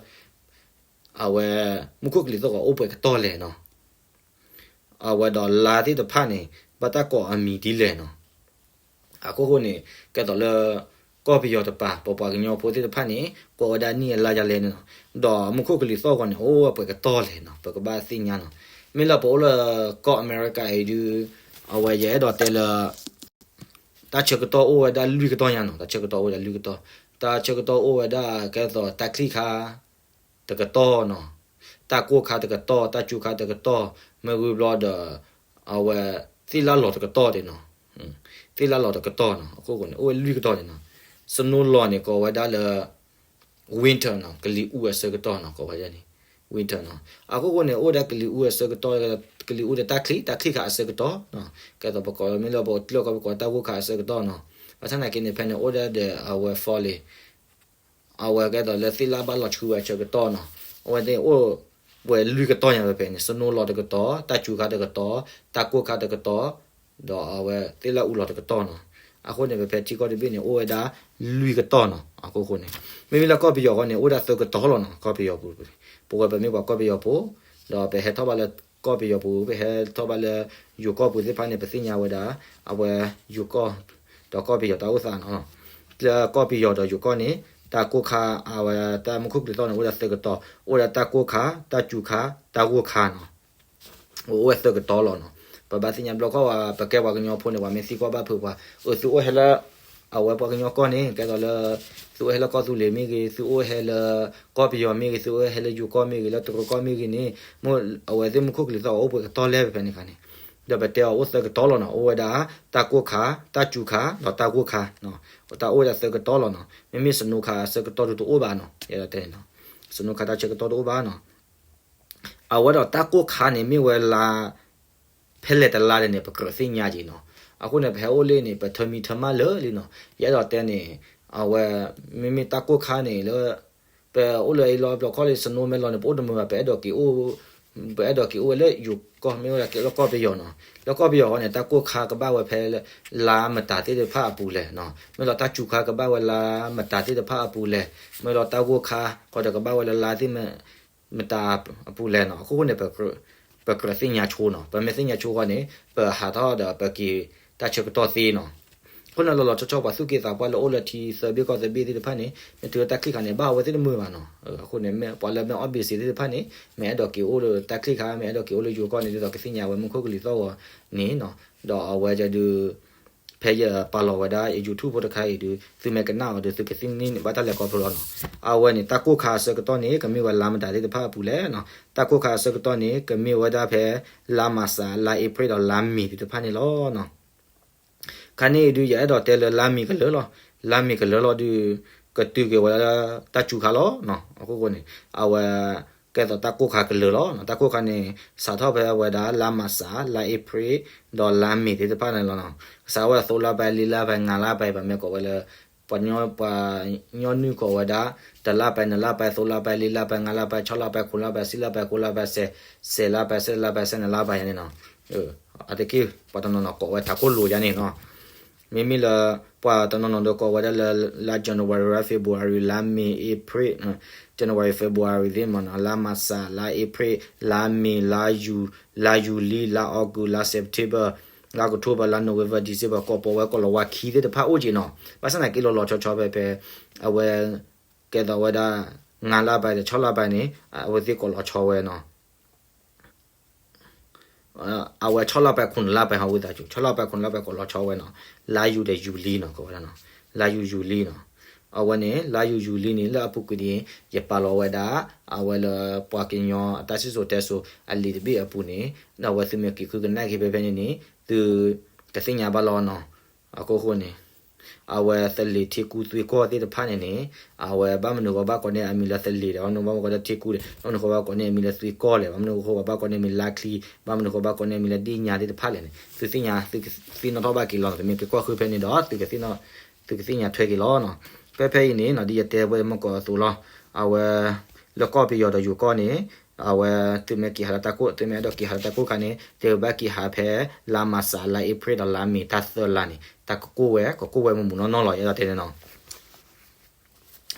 အဝဲ မူခိၣ်ကလံၤသီၣ်ဂီၤအိၣ်ပှဲၤကတီၢ်လဲၣ်နီၤ. အဝဲဒီးလါသ့ၣ်တဖၣ်န့ၣ် ဘၣ်တၢ်ကိးအမံၤဒ်လဲၣ်နီၤ. အခိၣ်ဃိန့ၣ် ကဲသိးလၢ ကီၢ်ပယီၤတပၤ ပပှၤကညီဖိသ့ၣ်တဖၣ်န့ၣ် ကိးဝဲဒၣ်နံၣ်အလါယလဲၣ်န့ၣ်နီၤ. ဒီးမူခိၣ်ကလံၤသီၣ်ဂီၤန့ၣ် အိၣ်ဝဲပှဲၤကတီၢ်လဲၣ်နီၤ ပကဘၣ်သ့ၣ်ညါနီၤ. မ့ၢ်လၢပအိၣ်လၢကီၢ်အမဲရကၤအံၤဒုး အဝဲယအဲၣ်ဒိးတဲလၢ တၢ်ဆၢကတီၢ်အိၣ်ဝဲဒၣ်လွံၢ်ကတီၢ်ညါနီၤ တၢ်ဆၢကတီၢ်အိၣ်ဝဲဒၣ်လွံၢ်ကတီၢ်, တၢ်ဆၢကတီၢ်အိၣ်ဝဲဒၣ်ကဲသိးတၢ်ချံၣ်ခါ တကတီၢ်နီၤ, တၢ်ကိၢ်ခါတကတီၢ် တၢ်စူၤခါတကတီၢ် မ့ၢ်ဂ့ၤဘျီဒီး အဝဲ သ့ၣ်လၣ်လီၤတကတီၢ်ဒၣ်နီၤ, သ့ၣ်လၣ်လီၤတကတီၢ်နီၤ အခိၣ်ဃိန့ၣ် အိၣ်ဝဲလွံၢ်ကတီၢ်န့ၣ်နီၤ, စနိလီၤန့ၣ် ကိးဝဲဒၣ်လၢ winter နီၤ ကလံၤအူအဆၢကတီၢ်နီၤ ကိးဝဲဒၣ်န့ၣ် winter နီၤ, အခိၣ်ဃိန့ၣ် အိၣ်ဝဲဒၣ်ကလံၤအူအဆၢကတီၢ် ကလံၤအူဒီးတၢ်ချံၣ် တၢ်ချံၣ်ခါအဆၢကတီၢ်နီၤ, ကဲသိးပကိးမ့ၢ်လၢပကျိာ်ကီၢ်ပကိးတၢ်ဂိၢ်ခါအဆၢကတီၢ်နီၤ, ဘၣ်ဆၣ်သနာ်က့န့ၣ် ဖဲန့ၣ်အိၣ်ဒၣ်ဒီးအဝဲ fall လံ အဝဲကဲသိးလၢသ့ၣ်လၣ်ဘၣ်လီၤဆှုဝဲအဆၢကတီၢ်နီၤ, အဝဲသ့ၣ်အိၣ်ဝဲလွံၢ်ကတီၢ်ညါဖဲဖဲန့ၣ် စနိလီၤတကတီၢ် တၢ်စူၤခါတကတီၢ် တၢ်ကိၢ်ခါတကတီၢ် ဒီးအဝဲသ့ၣ်လၣ်အူလီၤတကတီၢ်နီၤ, အဃိန့ၣ် ပဖဲထံကီၢ်တဘ့ၣ်န့ၣ် အိၣ်ဝဲဒၣ်လွံၢ်ကတီၢ်နီၤ, အခိၣ်ဃိန့ၣ် မ့မ့ၢ်လၢကီၢ်ပယီၤဃီန့ၣ် အိၣ်ဒၣ်သၢကတီၢ်လီၤနီၤ, ကီၢ်ပယီၤပူၤ ပဝဲပမ့ၢ်ပှၤကီၢ်ပယီၤဖိ ဒီးပဟဲထီၣ်ဘၣ်လၢကီၢ်ပယီၤပူၤ ပဟဲထီၣ်ဘၣ်လၢ ယိၤကီၢ်ပူၤသ့ၣ်တဖၣ်န့ၣ် ပသ့ၣ်ညါဝဲဒၣ် အဝဲယိၤကီၢ် ဒီးကီၢ်ပယီၤတၢ်အိၣ်သးနီၤ, လၢကီၢ်ပယီၤဒီးယိၤကီၢ်န့ၣ် တၢ်ကိၢ်ခါ အဝဲတၢ်မူခိၣ်ကလံၤသီၣ်န့ၣ် အိၣ်ဒၣ်သၢကတီၢ်, အိၣ်ဒၣ်တၢ်ကိၢ်ခါ တၢ်စူၤခါ တၢ်ဂိၢ်ခါနီၤ, အိၣ်ဝဲသၢကတီၢ်လီၤနီၤ, ပဘၣ်သ့ၣ်ညါဘျီခီၣ်ဝဲ ပကဲပှၤကညီဖိန့ၣ် ပှၤမ့ၢ်သံကွၢ်ဘၣ်ဖုးပှၤ အၢ သုအိၣ်ဟဲလၢ အဝဲပှၤကညီကီၢ်န့ၣ် ကဲသိးလၢ သုအိၣ်ဟဲလၢကီၢ်သူလ့ၤမ့ၢ်ဂ့ၤ, သုအိၣ်ဟဲလၢကီၢ်ပယီၤမ့ၢ်ဂ့ၤ, သုအိၣ်ဟဲလၢယိၤကီၢ်မ့ၢ်ဂ့ၤ, လၢတရူးကီၢ်မ့ၢ်ဂ့ၤန့ၣ်, မ့ၢ်အဝဲသ့ၣ်မူခိၣ်ကလံၤသီၣ်အိၣ်ပှဲၤကတီၢ်လဲၣ်ဖဲန့ၣ်ခါန့ၣ်, ဒီးပတဲအီၤအိၣ်သၢကတီၢ်လီၤနီၤ. အိၣ်ဝဲဒၣ် တၢ်ကိၢ်ခါ, တၢ်စူၤခါ, ဒီးတၢ်ဂိၢ်ခါ, တၢ်အိၣ်ဝဲဒၣ်သၢကတီၢ်လီၤနီၤ. မ့မ့ၢ်စနိခါအဆၢကတီၢ်ဒုးတအိၣ်ဘၣ်နီၤ, ယအဲၣ်ဒိးတဲန့ၣ်နီၤ. စနိခါတၢ်ဆၢကတီၢ်တအိၣ်ဘၣ်နီၤ. အဝဲဒီးတၢ်ကိၢ်ခါန့ၣ် မ့ၢ်ဝဲလါ ဖဲလဲၣ်တလါဒဲးန့ၣ် ပကြၢးသ့ၣ်ညါက့ၤနီၤ. အဃိန့ၣ် ပဟဲအိၣ်လၢန့ၣ် ပထၢမံထၢမးလၢာ်လံနီၤ. ယအဲၣ်ဒိးတဲန့ၣ် အဝဲ မ့မ့ၢ်တၢ်ကိၢ်ခါန့ၣ်လၢ ပအိၣ်လၢအံၤလီၤ ဘျီခီလံ စနိမဲလီၤန့ၣ် ပအိၣ်တမုာ်ဘၣ် ပအဲၣ်ဒိးက့ၤအိၣ် ပအဲၣ်ဒိးက့ၤအိၣ်ဝဲလၢယိၤကီၢ် မ့ၢ်ဝဲဒၣ်က့ၤလၢကီၢ်ပယီၤနီၤ. လၢကီၢ်ပယီၤဃီန့ၣ် တၢ်ကိၢ်ခါကဘၣ်ဝဲဖဲလါမတၤသ့ၣ်တဖၣ်အပူၤလဲၣ်နီၤ. မ့ၢ်လီၤတၢ်စူၤခါကဘၣ်ဝဲလါမတၤသ့ၣ်တဖၣ်အပူၤလဲၣ်. မ့ၢ်လီၤတၢ်ဂိၢ်ခါဃီဒီးကဘၣ်ဝဲလၢလါသ့ၣ် မတၤအပူၤလဲၣ်နီၤ. အဃိန့ၣ် ပကြၢးသ့ၣ်ညါဆိနီၤ. ပမ့ၢ်သ့ၣ်ညါဆိဃီန့ၣ် ပဟးထီၣ်ဒီးပက့ၤတၢ်ဆၢကတီၢ်သ့နီၤ. အဃိန့ၣ်လီၤလီၤဆီဆီ ပှၤသူၣ်က့သးပှၢ်လၢအိၣ်လၢထံသၢဘ့ၣ်ကီၢ်သၢဘ့ၣ်သ့ၣ်တဖၣ်န့ၣ် မ့ၢ်တုၤလၢတၢ်ချံၣ်ခါန့ၣ် ဘၣ်အဝဲသ့ၣ်တမုာ်ဘၣ်နီၤ. အဃိန့ၣ် မ့ၢ်ပှၤလၢမ့ၢ်အီၣ်ဘ့ၣ်စ့သ့ၣ်တဖၣ်န့ၣ် မ့ၢ်အဲၣ်ဒိးက့ၤအိၣ်လၢတၢ်ချံၣ်ခါ မ့ၢ်အဲၣ်ဒိးက့ၤအိၣ်လၢယိၤကီၢ်န့ၣ် ဒ်သိးကသ့ၣ်ညါဝဲမူခိၣ်ကလံၤသီၣ်ဂီၤန့ၣ်နီၤ. ဒီးအဝဲဒုး ဖဲယပာ်လီၤဝဲဒၣ် YouTube ဖိတခါအံၤဒုး သုမ့ၢ်ကနၣ်အီၤဒီး သုကသ့ၣ်န့ၢ်ဘၣ်တၢ်လဲၤခီဖျိလီၤနီၤ. အဝဲန့ၣ် တၢ်ကိၢ်ခါအဆၢကတီၢ်န့ၣ် ကမ့ၢ်ဝဲလါမတၤသ့ၣ်တဖၣ်အပူၤလဲၣ်နီၤ. တၢ်ကိၢ်ခါအဆၢကတီၢ်န့ၣ် ကမ့ၢ်ဝဲဒၣ်ဖဲ လါမၢ်ၡး လါအ့ဖြ့ၣ်ဒီးလါမ့ၤသ့ၣ်တဖၣ်န့ၣ်လီၤနီၤ. ခါန့ၣ်အံၤဒုး ယအဲၣ်ဒိးတဲလၢလါမ့ၤကလၢာ်လီၤ. လါမ့ၤကလၢာ်လီၤဒုး ကတုၤက့ၤဝဲဒၣ်လၢတၢ်စူၤခါလီၤနီၤ. အဃိန့ၣ် အဝဲ ကဲသိးတၢ်ကိၢ်ခါကလၢာ်လီၤ. တၢ်ကိၢ်ခါန့ၣ် စးထီၣ်ဖဲဝဲဒၣ်လါမၢ်ၡး လါအ့ဖြ့ၣ် ဒီးလါမ့ၤသ့ၣ်တဖၣ်န့ၣ်လီၤနီၤ. စးဝဲဒၣ်သိလါပှဲၤ လံလါပှဲၤ ငါးလါပှဲၤ ပှၤမ့ၢ်ကိးဝဲလၢ ပှၤညီ ပှၤညီနုၢ်ကိးဝဲဒၣ် တလါပှဲၤ နလါပှဲၤ သိလါပှဲၤ လံလါပှဲၤ ငါးလါပှဲၤ ဆီလါပှဲၤ ခိၣ်လါပှဲၤ ဆံလါပှဲၤ ကိးလါပှဲၤ ဆယ် ဆယ်လါပှဲၤ ဆယ့်လါပှဲၤ ဆယ့်နှစ်လါပှဲၤန့ၣ်နီၤ. အါတက့ၢ် ပှၤတနီၤနီၤကိးဝဲထးခိၣ်လိၤယါန့ၣ်နီၤ. မ့မ့ၢ်လၢ ပှၤတနီၤနီၤဒီးကိးဝဲဒၣ်လၢ လါ January February လါမ့ၤ April January February သ့ၣ်မနီၤ လါမၢ်ၡး လါအ့ဖြ့ၣ် လါမ့ၤ လါယူၤ လါယူလံ လါအီကူး လါ September လါ October လါ November December ကိးပိာ်ဝဲကိးလီၤဝါခံသ့ၣ်တဖၣ်အိၣ်က့ၤနီၤ. ဘၣ်ဆၣ်သနာ်က့လီၤလီၤဆီဆီဖဲဖဲ အဝဲ ကဲသိးဝဲဒၣ် ငါးလါပှဲၤဒီး ဆီလါပှဲၤန့ၣ် အဝဲသ့ၣ်ကိးလီၤဆီဝဲနီၤ. အဝဲဆီလါပှဲၤ ခိၣ်နလါပှဲၤ ဟီဝံသးစူၤ ဆီလါပှဲၤ ခိၣ်နလါပှဲၤ ကိးလီၤဆီဝဲနီၤ. လါယူၤဒီးယူၤလံနီၤ ကိးဝဲဒၣ်နီၤ. လါယူၤယူၤလံနီၤ. အဝဲန့ၣ် လါယူၤယူၤလံန့ၣ် လၢအပူၤကွံာ်န့ၣ် ယပာ်လီၤဝဲဒၣ် အဝဲလၢပှၤကညီအတၢ်စံၣ်စိၤတဲစိၤအလံာ်တဘ့ၣ်အပူၤန့ၣ် အဝဲသုမ့ၢ်က့ၤဃုကနၣ်က့ၤဖဲဖဲန့ၣ်န့ၣ် သုကသ့ၣ်ညါဘၣ်လီၤနီၤ. အခိၣ်ဃိန့ၣ် အဝဲသလ့ၤထံကူသွ့ကီၢ်သ့ၣ်တဖၣ်န့ၣ်န့ၣ် အဝဲဘၣ်မနုၤဃိဘၣ်ကိးန့ၢ်အမံၤလၢသလ့ၤဒီး ဘၣ်မနုၤဃိဘၣ်ကိးန့ၢ်အမံၤလၢထံကူလဲၣ်, ဘၣ်မနုၤဃိဘၣ်ကိးန့ၢ်အမံၤလၢသွ့ကီၢ်လဲၣ်, ဘၣ်မနုၤဃိဘၣ်ကိးန့ၢ်အမံၤလၢဒ့ၣ်ညါသ့ၣ်တဖၣ်လဲၣ်န့ၣ် သုသ့ၣ်ညါ သုကသ့ၣ်နီၣ်ထီၣ်ဘၣ်က့ၤလီၤ. သုမ့ၢ်က့ၤကွၢ်ဃုဖဲန့ၣ်ဒီး သုကသ့ၣ်ညါထွဲက့ၤလီၤနီၤ. ဖဲဖဲအံၤန့ၣ်နီၤ ဒ်ယတဲဝဲမုၢ်ကီၢ်အသိးလီၤ. အဝဲ လၢကီၢ်ပယီၤဒီးယိၤကီၢ်န့ၣ် အဝဲသုမ့ၢ်က့ၤဟးလၢတၢ်ကိၢ် သုမ့ၢ်အဲၣ်ဒိးက့ၤဟးလၢတၢ်ကိၢ်ခါန့ၣ် သုကဘၣ်က့ၤဟးဖဲ လါမၢ်ၡး လါအ့ဖြ့ၣ်ဒီးလါမ့ၤ တၢ်သၢလါန့ၣ် တၢ်ကကိၢ်ဝဲ ကကိၢ်ဝဲမုၢ်မုၢ်နီၢ်နီၢ်လီၤ ယအဲၣ်ဒိးတဲန့ၣ်နီၤ.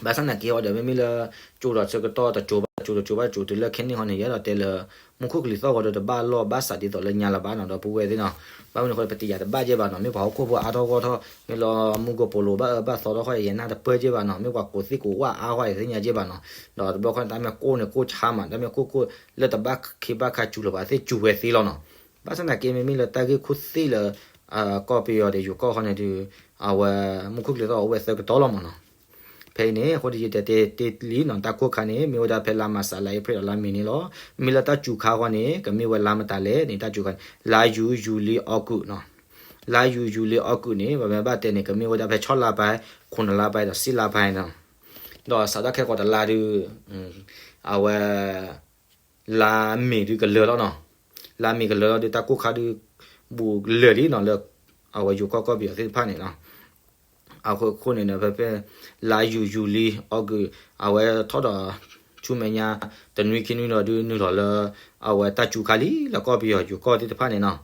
ဘၣ်ဆၣ်သနာ်က့အီၤဒီး မ့မ့ၢ်လၢ ကၠိဒီးဆၢကတီၢ်တကၠိဘၣ်တကၠိ တကၠိဘၣ်တကၠိ တုၤလၢခဲန့ၣ်ဟီန့ၣ် ယအဲၣ်ဒိးတဲလၢ မူခိၣ်ကလံၤသီၣ်ဂီၤဒီးတဘၣ်လီၢ်ဘၣ်စးဒ်သိးလၢညါလၢၤဘၣ်နီၤ ဒီပုၢ်ဝဲၢ်သ့ၣ်နီၤ. ဘၣ်မနုၤဃိ ပတယာ်တဘၣ်ကဲဘၣ်နီၤ မ့ၢ်ပှၤဟီၣ်ခိၣ်ဖိအါထီၣ်ဂီၢ်ထီၣ် မ့ၢ်လီၤမူကပိာ်လိၤဘၣ်အၢဘၣ်သီထီၣ်ဃီ ယနာ်တပၢၢ်ကဲဘၣ်နီၤ မ့ၢ်ပှၤကိးသ့ၣ်ကိးဝၣ်အါဃီ ယသ့ၣ်ညါကဲဘၣ်နီၤ. ဒီးတဘျီခီန့ၣ် တၢ်မ့ၢ်ကိၢ်န့ၣ်ကိၢ်ဆါမး တၢ်မ့ၢ်ကိၢ်ကိၢ်လၢတဘၣ်ခ့ဘၣ်ခါစူၤလၢၤဘၣ် သ့ၣ်စူၤဝဲသ့လီၤနီၤ. ဘၣ်ဆၣ်သနာ်က့ မ့မ့ၢ်လၢတၢ်ဂ့ၢ်ခိၣ်သ့ၣ်လၢ ကီၢ်ပယီၤဒီးယိၤကီၢ်ဃီန့ၣ်ဒီး အဝဲ မူခိၣ်ကလံၤသီၣ်အိၣ်ဝဲသၢကတီၢ်လီၤမးနီၤ. ဖဲအံၤန့ၣ် အဃိဒီးယတဲတ့ၢ်လံနီၤ တၢ်ကိၢ်ခါန့ၣ် မ့ၢ်ဝဲဒၣ်ဖဲလါမၢ်ၡး လါအ့ဖြ့ၣ်ဒီးလါမ့ၤန့ၣ်လီၤ. မ့မ့ၢ်လၢတၢ်စူၤခါဃီန့ၣ် ကမ့ၢ်ဝဲလါမတၤလဲၣ်န့ၣ် တၢ်စူၤခါန့ၣ် လါယူၤ ယူၤလံ အီကူးနီၤ. လါယူၤ ယူၤလံ အီကူးန့ၣ် ပမ့ၢ်ဘၣ်တဲန့ၣ် ကမ့ၢ်ဝဲဒၣ်ဖဲဆီလါပှဲၤ ခိၣ်နလါပှဲၤဒီးဆံလါပှဲၤနီၤ. ဒီးစးထီၣ်ခဲကိးတလါဒုး အဝဲ လါမ့ၤဒုးကလၢာ်လီၤနီၤ. လါမ့ၤကလၢာ်လီၤဒုး တၢ်ကိၢ်ခါဒုး ဘူးလၢာ်လံနီၤ လၢ အဝဲယိၤကီၢ်ကီၢ်ပယီၤသ့ၣ်တဖၣ်န့ၣ်နီၤ. အဃိန့ၣ်ဒီး ဖဲဖဲ လါယူၤ ယူၤလံ အီကူး အဝဲထီၣ်ဒီး ဆူမဲာ်ညါ တနွံခံနွံဒီးဒုးနုာ်လီၤလၢ အဝဲတၢ်စူၤခါလံ လၢကီၢ်ပယီၤယိၤကီၢ်သ့ၣ်တဖၣ်န့ၣ်နီၤ.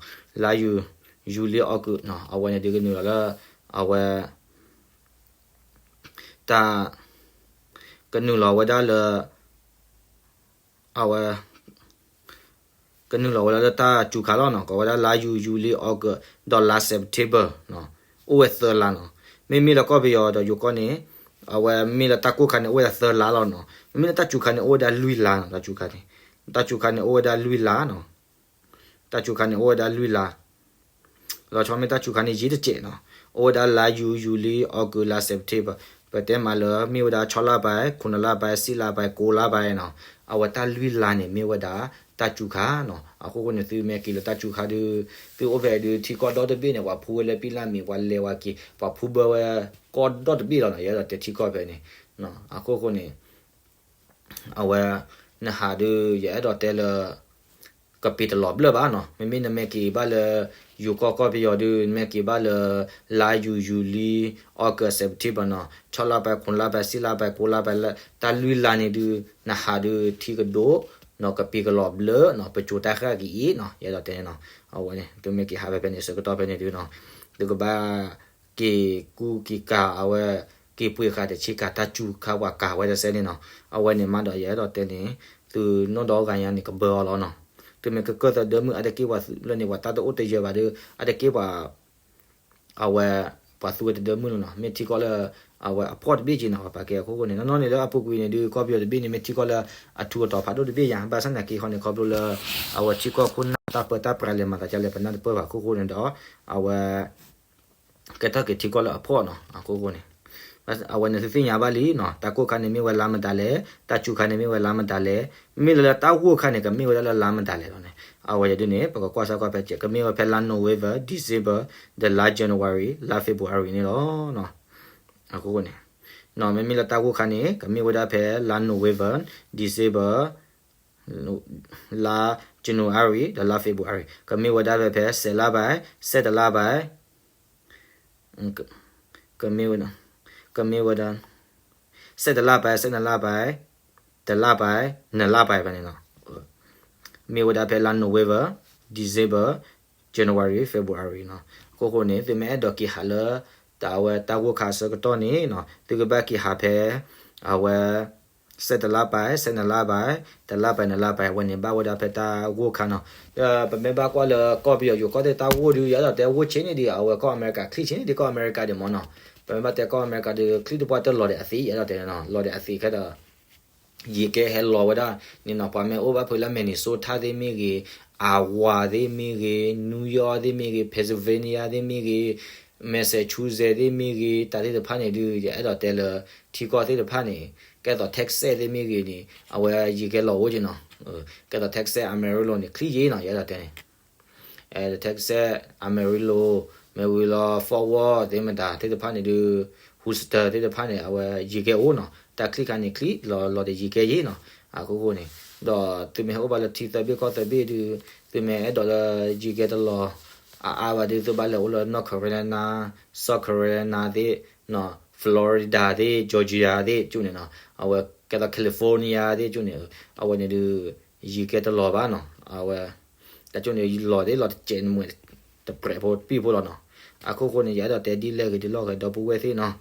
လါယူၤ ယူၤလံ အီကူးနီၤ အဝဲန့ၣ်ဒုးကနုာ်လီၤလၢ အဝဲ တၢ် ကနုာ်လီၤဝဲဒၣ်လၢ အဝဲ ကနုာ်လီၤဝဲဒၣ်လၢတၢ်စူၤခါလီၤနီၤ ကိးဝဲဒၣ်လါယူၤ ယူၤလံ အီကူး ဒီးလါ September နီၤ အိၣ်ဝဲသၢလါနီၤ. မ့မ့ၢ်လၢကီၢ်ပယီၤဒီးယိၤကီၢ်န့ၣ် အဝဲမ့ၢ်လၢတၢ်ကိၢ်ခါန့ၣ် အိၣ်ဝဲဒၣ်သၢလါလီၤနီၤ. မ့မ့ၢ်လၢတၢ်စူၤခါန့ၣ် အိၣ်ဝဲဒၣ်လွံၢ်လါနီၤ တၢ်စူၤခါန့ၣ် တၢ်စူၤခါန့ၣ် အိၣ်ဝဲဒၣ်လွံၢ်လါနီၤ. တၢ်စူၤခါန့ၣ် အိၣ်ဝဲဒၣ်လွံၢ်လါ လီၤဆီမ့ၢ်တၢ်စူၤခါန့ၣ် ယံာ်တစဲးနီၤ. အိၣ်ဝဲဒၣ်လါယူၤ ယူၤလံ အီကူး လါစဲးပထ့ဘၢၣ်, ပတဲမးလၢ မ့ၢ်ဝဲဒၣ်ဆီလါပၤ, ခိၣ်နလါပၤ, စံလါပၤ, ကိးလါပၤနီၤ, အဝဲတၢ်လွံၢ်လါန့ၣ် မ့ၢ်ဝဲဒၣ် တၢ်စူၤခါနီၤ. အဃိဃိန့ၣ် သုမ့ၢ်က့ၤလၢတၢ်စူၤခါဒုး သုအိၣ်ဖဲဒုး ထံကီၢ်ဒီတဘ့ၣ်န့ၣ် ပှၤဖူဝဲလၢပံလၢ်မ့ၣ် ပှၤလဲၤဝဲက့ၤ ပှၤဖူဘၢဝဲကီၢ်ဒီတဘ့ၣ်လီၤနီၤ. ယအဲၣ်ဒိးတဲထံကီၢ်ဖဲန့ၣ် အဃိဃိန့ၣ် အဝဲ နဟးဒုး ယအဲၣ်ဒိးတဲလၢ ကပ့ၤတလီၤဘျၢၣ်ဘၣ်နီၤ. မ့မ့ၢ်နမ့ၢ်က့ၤဘၣ်လၢ ယိၤကီၢ်ကီၢ်ပယီၤဒုး နမ့ၢ်က့ၤဘၣ်လၢ လါယူၤ ယူၤလံ အီကူး စဲးပထ့ဘၢၣ်နီၤ, ဆီလါပၤ, ခိၣ်နလါပၤ, စံလါပၤ, ကိးလါပၤ, တၢ်လွံၢ်လါန့ၣ်ဒုး နဟးဒုးထံကဒိၣ်နီၤ, ကပ့ၤကလီၤဘျၢၣ်နီၤ, ပစိၤတၢ်ဃၣ်က့ၤအံၤနီၤ. ယအဲၣ်ဒိးတဲန့ၣ်နီၤ, အဝဲန့ၣ် သုမ့ၢ်က့ၤဟးဖဲဖဲန့ၣ် ဆၢကတီၢ်ဖဲန့ၣ်ဒုးနီၤ, သုကဘၣ် က့ၤကူက့ၤကၤအဝဲ က့ၤပှ့ၤဃာ်တဆံကၤ တၢ်စူၤခါပှၤကၤဝဲတစဲးန့ၣ်နီၤ. အဝဲန့ၣ်မးဒီး ယအဲၣ်ဒိးတဲန့ၣ် သုနီၢ်ဒီဂၤညါန့ၣ် ကဘၢအီၤလီၤနီၤ. သုမ့ၢ်ကကၢၢ်သဒၢမုၢ် အတက့ၢ်ပှၤသုးလၢန့ၣ် ပှၤတၢ်တအိၣ်တယၢၤဘၣ်ဒီး အတက့ၢ်ပှၤ အဝဲ ပှၤသူဝဲတဒၢမုၢ်လီၤနီၤ. မ့ၢ်ထံကီၢ်လၢ အဝဲအဖှီၣ်တဘ့ၣ်က့ၤနီၤ ပှၤပာ်ကဲအခိၣ်ဃိန့ၣ် နီၢ်နီၢ်န့ၣ်လၢအပူၤကွံာ်န့ၣ်ဒုး ကီၢ်ပယီၤတဘ့ၣ်န့ၣ် မ့ၢ်ထံကီၢ်လၢအထူးအတီၤဖးဒိၣ်တဘ့ၣ်ယါ ဘၣ်ဆၣ်သနာ်က့ဃီန့ၣ် ခီဖျိလၢ အဝဲထံကီၢ်ခိၣ်နၢ်တၢ်ပၢတၢ်ပြးလဲၤမၤသးဒ်လဲၣ် ပနၢ်တပၢၢ်ဘၣ်အခိၣ်ဃိန့ၣ်ဒီး အဝဲ ကဲထီၣ်က့ၤထံကီၢ်လၢအဖှီၣ်နီၤ အခိၣ်ဃိန့ၣ် အဝဲန့ၣ်သုသ့ၣ်ညါဘၣ်လံနီၤ တၢ်ကိၢ်ခါန့ၣ်မ့ၢ်ဝဲလါမတၤလဲၣ် တၢ်စူၤခါန့ၣ်မ့ၢ်ဝဲလါမတၤလဲၣ် မ့မ့ၢ်လၢလၢတၢ်ဂိၢ်ခါန့ၣ် ကမ့ၢ်ဝဲဒၣ်လၢလါမတၤလဲၣ်လီၤန့ၣ် အဝဲယဒုးန့ၣ် ပကကွၢ်စၢ်ကွၢ်ဖဲကဲ ကမ့ၢ်ဝဲဖဲလါ November, December, ဒီးလါ January, လါ February န့ၣ်လီၤ. အဃိန့ၣ် မ့မ့ၢ်လၢတၢ်ဂိၢ်ခါန့ၣ် ကမ့ၢ်ဝဲဒၣ်ဖဲလါ November, December, လါ January ဒီးလါ February ကမ့ၢ်ဝဲဒၣ်ဖဲဖဲ စဲးလါပၤ, စဲးတလါပၤ ကမ့ၢ်ဝဲဒၣ် ကမ့ၢ်ဝဲဒၣ် စဲးတလါပၤ, စဲးနလါပၤ, တလါပၤ, နလါပၤဖဲန့ၣ်လီၤ. မ့ၢ်ဝဲဒၣ်ဖဲလါ November, December, January, February နီၤ. အဃိဃိန့ၣ် သုမ့ၢ်အဲၣ်ဒိးက့ၤဟးလၢ တၢ်အဝဲတၢ်ဂိၢ်ခါအဆၢကတီၢ်န့ၣ်နီၤ သုကဘၣ်က့ၤဟးဖဲ အဝဲ စဲးတလါပၤ, စဲးနလါပၤ, တလါပၤနလါပၤ အဝဲန့ၣ်ဘၣ်ဝဲဒၣ်ဖဲတၢ်ဂိၢ်ခါနီၤ. ဒီးပမ့ၢ်ဘၣ်ကွၢ်လၢကီၢ်ပယီၤယိၤကီၢ်သ့ၣ်တၢ်ဂိၢ်ဒုး ယအဲၣ်ဒိးတဲဂိၢ်ဆံးန့ၢ်ဒံး အဝဲကီၢ်အမဲရကၤ ချံးဆံးန့ၢ်ဒံးကီၢ်အမဲရကၤဒံးမ့ၢ်နီၤ. ပမ့ၢ်ဘၣ်တဲကီၢ်အမဲရကၤဒုး ချံးတပှၢ်တၢၢ်လီၤဒီးအသံး ယအဲၣ်ဒိးတဲနီၤ လီၤဒီးအသံးခဲဒီး ယံာ်ကဲဟဲလီၤဝဲဒၣ်န့ၣ်နီၤ ပှၤမ့ၢ်အိၣ်ဘၣ်ဖုးလၢ Minnesota သ့ၣ်မ့ၢ်ဂ့ၤ, Iowa သ့ၣ်မ့ၢ်ဂ့ၤ, New York သ့ၣ်မ့ၢ်ဂ့ၤ, Pennsylvania သ့ၣ်မ့ၢ်ဂ့ၤ, Massachusetts သ့ၣ်မ့ၢ်ဂ့ၤ တၢ်သ့ၣ်တဖၣ်န့ၣ်ဒုး ယအဲၣ်ဒိးတဲလၢ ထံကီၢ်သ့ၣ်တဖၣ်န့ၣ် ကဲသိး Texas သ့ၣ်မ့ၢ်ဂ့ၤန့ၣ် အဝဲယံာ်ကဲလီၤအိၣ်က့နီၤ. ကဲသိး Texas Amarillo န့ၣ် ချံးယ့နီၤ ယအဲၣ်ဒိးတဲန့ၣ် Texas Amarillo မ့ၢ်ဝံၤလီၤ Fort Worth သ့ၣ်မတၤသ့ၣ်တဖၣ်န့ၣ်ဒုး Houston သ့ၣ်တဖၣ်န့ၣ် အဝဲယံာ်ကဲအိၣ်နီၤ တၢ်ချံးခါန့ၣ်ချံး လီၤလီၤဒီးယံာ်ကဲယ့နီၤ အဃိဃိန့ၣ် ဒီးသုမ့ၢ်ဟဲအိၣ်ဘၣ်လၢထံသၢဘ့ၣ်ကီၢ်သၢဘ့ၣ်ဒုး သုမ့ၢ်အဲၣ်ဒိးလၢယံာ်ကဲတလီၤ အါအါဘၣ်ဒုး သုဘၣ်လဲၤအိၣ်လၢ North Carolina, South Carolina သ့ၣ်နီၤ Florida သ့ၣ် Georgia သ့ၣ်ကၠူၣ်န့ၣ်နီၤ အဝဲကဲသိး California သ့ၣ်ကၠူၣ်န့ၣ် အဝဲန့ၣ်ဒုး ယံာ်ကဲတလီၤဘၣ်နီၤ အဝဲ တၢ်ကၠူၣ်န့ၣ် လီၤသ့ၣ်လီၤတစဲးနမှဲ တပြဲးဖိပံၣ်ဖိလီၤနီၤ အခိၣ်ဃိန့ၣ် ယအဲၣ်ဒိးတဲဒ်လဲၣ်ဂ့ၤဒ်လဲၣ်ဂ့ၤ ဒီပုၢ်ဝဲၢ်သ့ၣ်နီၤ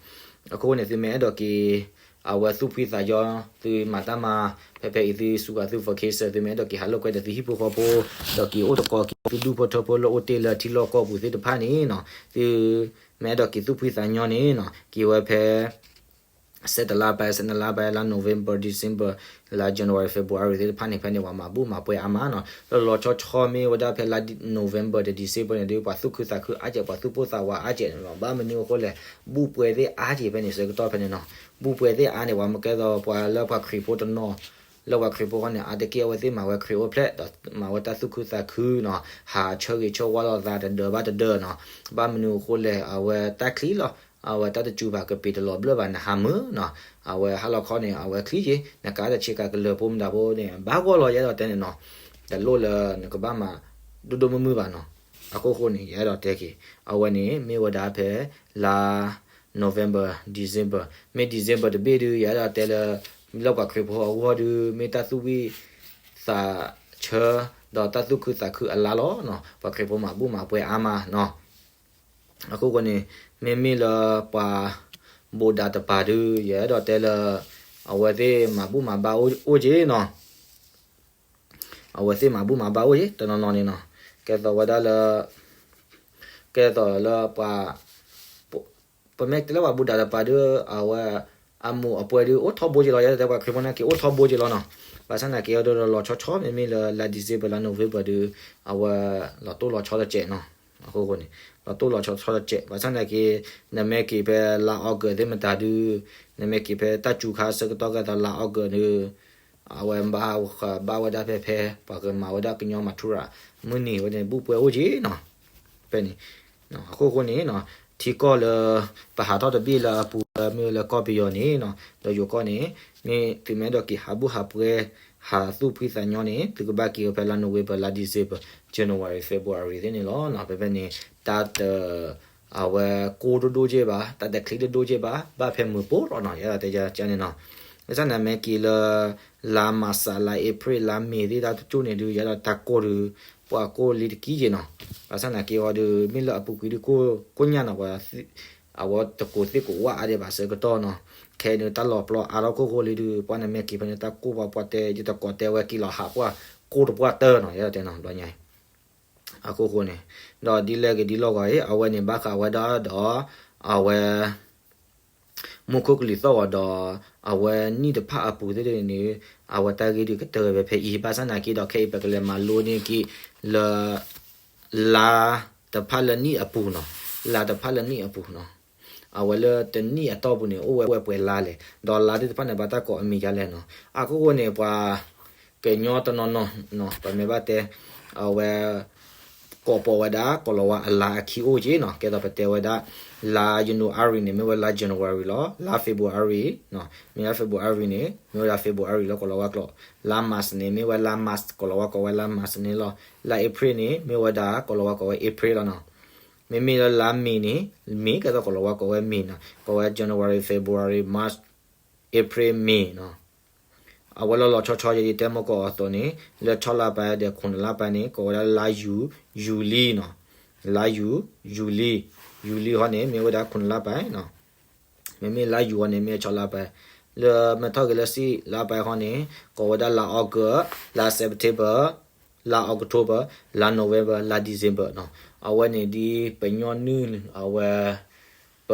အခိၣ်ဃိန့ၣ် သုမ့ၢ်အဲၣ်ဒိးက့ၤ အဝဲသူၣ်ဖှံသးညီ သုမၤတၢ်မၤ ဖဲဖဲအံၤသုစူးကၤသု vacation သုမ့ၢ်အဲၣ်ဒိးက့ၤဟးလိာ်ကွဲဒီးသုဟံၣ်ဖိဃီဖိ ဒီးက့ၤအိၣ်သကိးက့ၤသုဒူၣ်ဖိထၢဖိလၢအိၣ်တ့ၢ်လၢထံလီၢ်ကီၢ်ပူၤသ့ၣ်တဖၣ်န့ၣ်နီၤ သုမ့ၢ်အဲၣ်ဒိးက့ၤသူၣ်ဖှံသးညီန့ၣ်နီၤ က့ၤဝဲဖဲ စဲးတလါပၤ စဲးနလါပၤ လါ November, December, လါ January, February သ့ၣ်တဖၣ်န့ၣ် ဖဲန့ၣ်ပှၤမၤဘူၣ်မၤပှဲၤအါမးနီၤ လီၤလီၤဆီဆီမ့ၢ်ဝဲဒၣ်ဖဲလါ November ဒီး December န့ၣ်ဒုး ပှၤသူၣ်ခုသးခုအါကဲး ပှၤသူၣ်ပိၢ်သးဝးအါကဲးနီၤ ဘၣ်မနုၤအဃိလဲၣ် ဘူၣ်ပှဲၤသ့ၣ်အါကဲးဖဲန့ၣ် ဆၢကတီၢ်ဖဲန့ၣ်နီၤ ဘူၣ်ပှဲၤသ့ၣ်အါန့ၣ် ပှၤမ့ၢ်ကဲသိးပှၤလၢပှၤခရံာ်ဖိတနီၤ လၢပှၤခရံာ်ဖိဃီန့ၣ် အါတက့ၢ်အဝဲသ့ၣ်မၤဝဲခရံာ်အိၣ်ဖျဲၣ် ဒီးမၤဝဲတၢ်သူၣ်ခုသးခုနီၤ ဟးဆၢဂ့ၤဆၢဝါလိာ်သးတဒၢးဘၣ်တဒၢးနီၤ ဘၣ်မနုၤအဃိလဲၣ် အဝဲတၢ်ချံးလီၤ အဝဲတၢ်တစူၤဘၣ်ကပ့ၤတလီၤဘျၢၣ်ဘၣ် နဟးမုာ်နီၤ အဝဲဟးလီၤခီန့ၣ် အဝဲချံးက့ၤ နကးတဆံးကးကလၢၤဖိမတၤဖိန့ၣ် ဘၣ်ဂီၢ်လီၤ ယအဲၣ်ဒိးတဲန့ၣ်နီၤ တလိၣ်လၢနကဘၣ်မၤဒိၣ်ဒိၣ်မုၢ်မုၢ်ဘၣ်နီၤ အခိၣ်ဃိန့ၣ် ယအဲၣ်ဒိးတဲက့ၤ အဝဲန့ၣ် မ့ၢ်ဝဲဒၣ်ဖဲလါ November, December မ့ၢ် December တဘ့ၣ်ဒုး ယအဲၣ်ဒိးတဲလၢ လၢပှၤခရံာ်ဖိအဂီၢ်ဒုး မ့ၢ်တၢ်သူၣ်ဝံၣ်သးဆၢ ဒီးတၢ်သူၣ်ခုသးခုအလါလီၤနီၤ ပှၤခရံာ်ဖိမၤဘူၣ်မၤပှဲၤအါမးနီၤ အဃိဃိန့ၣ် မ့မ့ၢ်လၢပှၤဘိးဒးတပၤဒုး ယအဲၣ်ဒိးတဲလၢ အဝဲသ့ၣ်မၤဘူၣ်မၤဘါအိၣ်က့ၤနီၤ အဝဲသ့ၣ်မၤဘူၣ်မၤဘါအိၣ်က့ၤ တနီၤနီၤန့ၣ်နီၤ ကဲသိးဝဲဒၣ်လၢ ကဲသိးလၢပှၤ ပမ့ၢ်တဲလၢပှၤဘိးဒးတပၤဒုး အဝဲ အမိၢ်အပှဲၤဒုး အိၣ်ထီဘိက့ၤလီၤ ယတဲပှၤခရံာ်ဖိနာ်က့ၤ အိၣ်ထီဘိက့ၤလီၤနီၤ ဘၣ်ဆၣ်နာ်က့ၤအဒိဒီးလီၤဆီဆီ မ့မ့ၢ်လၢလါ December လါ November ဒုး အဝဲလီၤတိၢ်လီၤဆီတစဲးနီၤ အဃိဃိန့ၣ် လီၤတိၢ်လီၤဆီဆီတစဲး ဘၣ်ဆၣ်သနာ်က့ နမ့ၢ်က့ၤဖဲလါအီကူးသ့ၣ်မတၤဒုး နမ့ၢ်က့ၤဖဲတၢ်စူၤခါဆၢကတီၢ်ကဲသိးလါအီကူးဒုး အဝဲဘၣ်ဃးဘၣ်ဝဲဒၣ်ဖဲဖဲ ပှၤကမၤဝဲဒၣ်ကညီမၤထူရၤ မုၢ်နံၤဝဲန့ၣ် ဘူၣ်ပွဲအိၣ်က့နီၤ ဖဲန့ၣ် အဃိဃိန့ၣ် ထံကီၢ်လၢ ပဟးထီၣ်တဘ့ၣ်လၢအပူၤလၢမ့ၢ်လၢကီၢ်ပယီၤန့ၣ် ဒီးယိၤကီၢ်န့ၣ် မ့ၢ်သုမ့ၢ်အဲၣ်ဒိးက့ၤဟးဘူၣ်ဟးပွဲ ဟးသူၣ်ဖှံသးညီန့ၣ် သုကဘၣ်က့ၤဝဲဖဲလါ November လါ December January February သ့ၣ်န့ၣ်လီၤ. ဖဲဖဲန့ၣ် တၢ်တ အဝဲကိၢ်တဒိၣ်က့ဘၣ် တၢ်တချံတဒိၣ်က့ဘၣ် ဘၣ်ဖဲမုာ်ပိၢ်လီၤနီၤ ယအဲၣ်ဒိးတဲယၤန့ၣ်နီၤ ဘၣ်ဆၣ်သနာ်က့လၢ လါမၤစး လါအ့ဖြ့ၣ် လါမ့ၤသ့ၣ်တၢ်တကၠိၣ်န့ၣ်ဒုး ယအဲၣ်ဒိးတၢ်ကိၢ်ဒုး ပှၤကိၢ်လံတကံက့နီၤ ဘၣ်ဆၣ်သနာ်က့အီၤဒုး မ့ၢ်လၢအပူၤကွံာ်ဒုးကိၢ်ကိၢ်ညါနီၤ ပှၤ အဝဲတကိးသ့ၣ်ကိးဝၣ်အါဒံးဘၣ်ဆၢကတီၢ်နီၤ ခဲအံၤဒုးတၢ်လီၤပျီအါထီၣ်ခိၣ်ဃိလံဒုး ပှၤနမ့ၢ်က့ၤဖဲန့ၣ် တၢ်ကိၢ်ပှၤပှၤတဲ ယတကိးတဲဝဲက့ၤလီၤဟးပှၢ်ကိၢ်တပှၢ်တၢၢ်နီၤ ယအဲၣ်ဒိးတဲနီၤ ဘျီညါ အဃိဃိန့ၣ် ဒီးဒ်လဲၣ်ဂ့ၤဒ်လဲၣ်ဂ့ၤ အဝဲန့ၣ်ဘၣ်ဃးဝဲဒၣ်ဒီး အဝဲ မူခိၣ်ကလံၤသီၣ်ဂီၤဒီး အဝဲနံၣ်တဖၣ်အပူၤသ့ၣ်တဖၣ်န့ၣ် အဝဲတၢ်ဂ့ၢ်ဒုးကတၢၢ်ဝဲဖဲအံၤ ဘၣ်ဆၣ်သနာ်က့ဒီးခဲအံၤပကလဲၤမၤလိန့ၢ်က့ၤလၢ လါတဖၣ်လၢနံၣ်အပူၤနီၤ လါတဖၣ်လၢနံၣ်အပူၤနီၤ အဝဲလၢတနံၣ်အတီၢ်ပူၤန့ၣ် အိၣ်ဝဲပှဲၤလါလဲၣ် ဒီးလါသ့ၣ်တဖၣ်န့ၣ် ဘၣ်တၢ်ကိးအမံၤဒ်လဲၣ်နီၤ အခိၣ်ဃိန့ၣ် ပှၤ ကညီတနီၤနီၤ ပမ့ၢ်ဘၣ်တဲ အဝဲ ကိးပိာ်ဝဲဒၣ် ကိးလီၤဝါအလါအခံအိၣ်က့နီၤ ကဲသိးပတဲဝဲဒၣ် လါ January န့ၣ် မ့ၢ်ဝဲလါ January လီၤ လါ February မ့ၢ်လါ February န့ၣ် မ့ၢ်ဝဲဒၣ် February လၢကိးလီၤဝါကျိာ် လါ March န့ၣ် မ့ၢ်ဝဲလါ March ကိးလီၤဝါကိးဝဲလါ March န့ၣ်လီၤ လါ April န့ၣ် မ့ၢ်ဝဲဒၣ်ကိးလီၤဝါကိးဝဲ April လီၤနီၤ မ့မ့ၢ်လၢလါ May န့ၣ် May ကဲသိးကိးလီၤဝါကိးဝဲ May နီၤ ကိးဝဲ January February March April May နီၤ အဝဲလီၤလီၤဆီဆီ ယတဲမ့ၢ်ကီးအသိးန့ၣ် လၢဆီလါပၤဒီးခိၣ်နလါပၤန့ၣ် ကိးဝဲဒၣ်လါယူၤ ယူၤလံနီၤ လါယူၤ ယူၤလံ ယူၤလံဟီန့ၣ် မ့ၢ်ဝဲဒၣ်ခိၣ်နလါပၤနီၤ မ့မ့ၢ်လါယူၤဟီန့ၣ် မ့ၢ်ဆီလါပၤ လၢမ့ၢ်ထီၣ်က့ၤလၢစံၣ်လါပၤဟီန့ၣ် ကိးဝဲဒၣ်လါ August လါ September လါ October လါ November လါ December နီၤ အဝဲန့ၣ်ဒ်ပညီနုၢ်အဝဲ ပ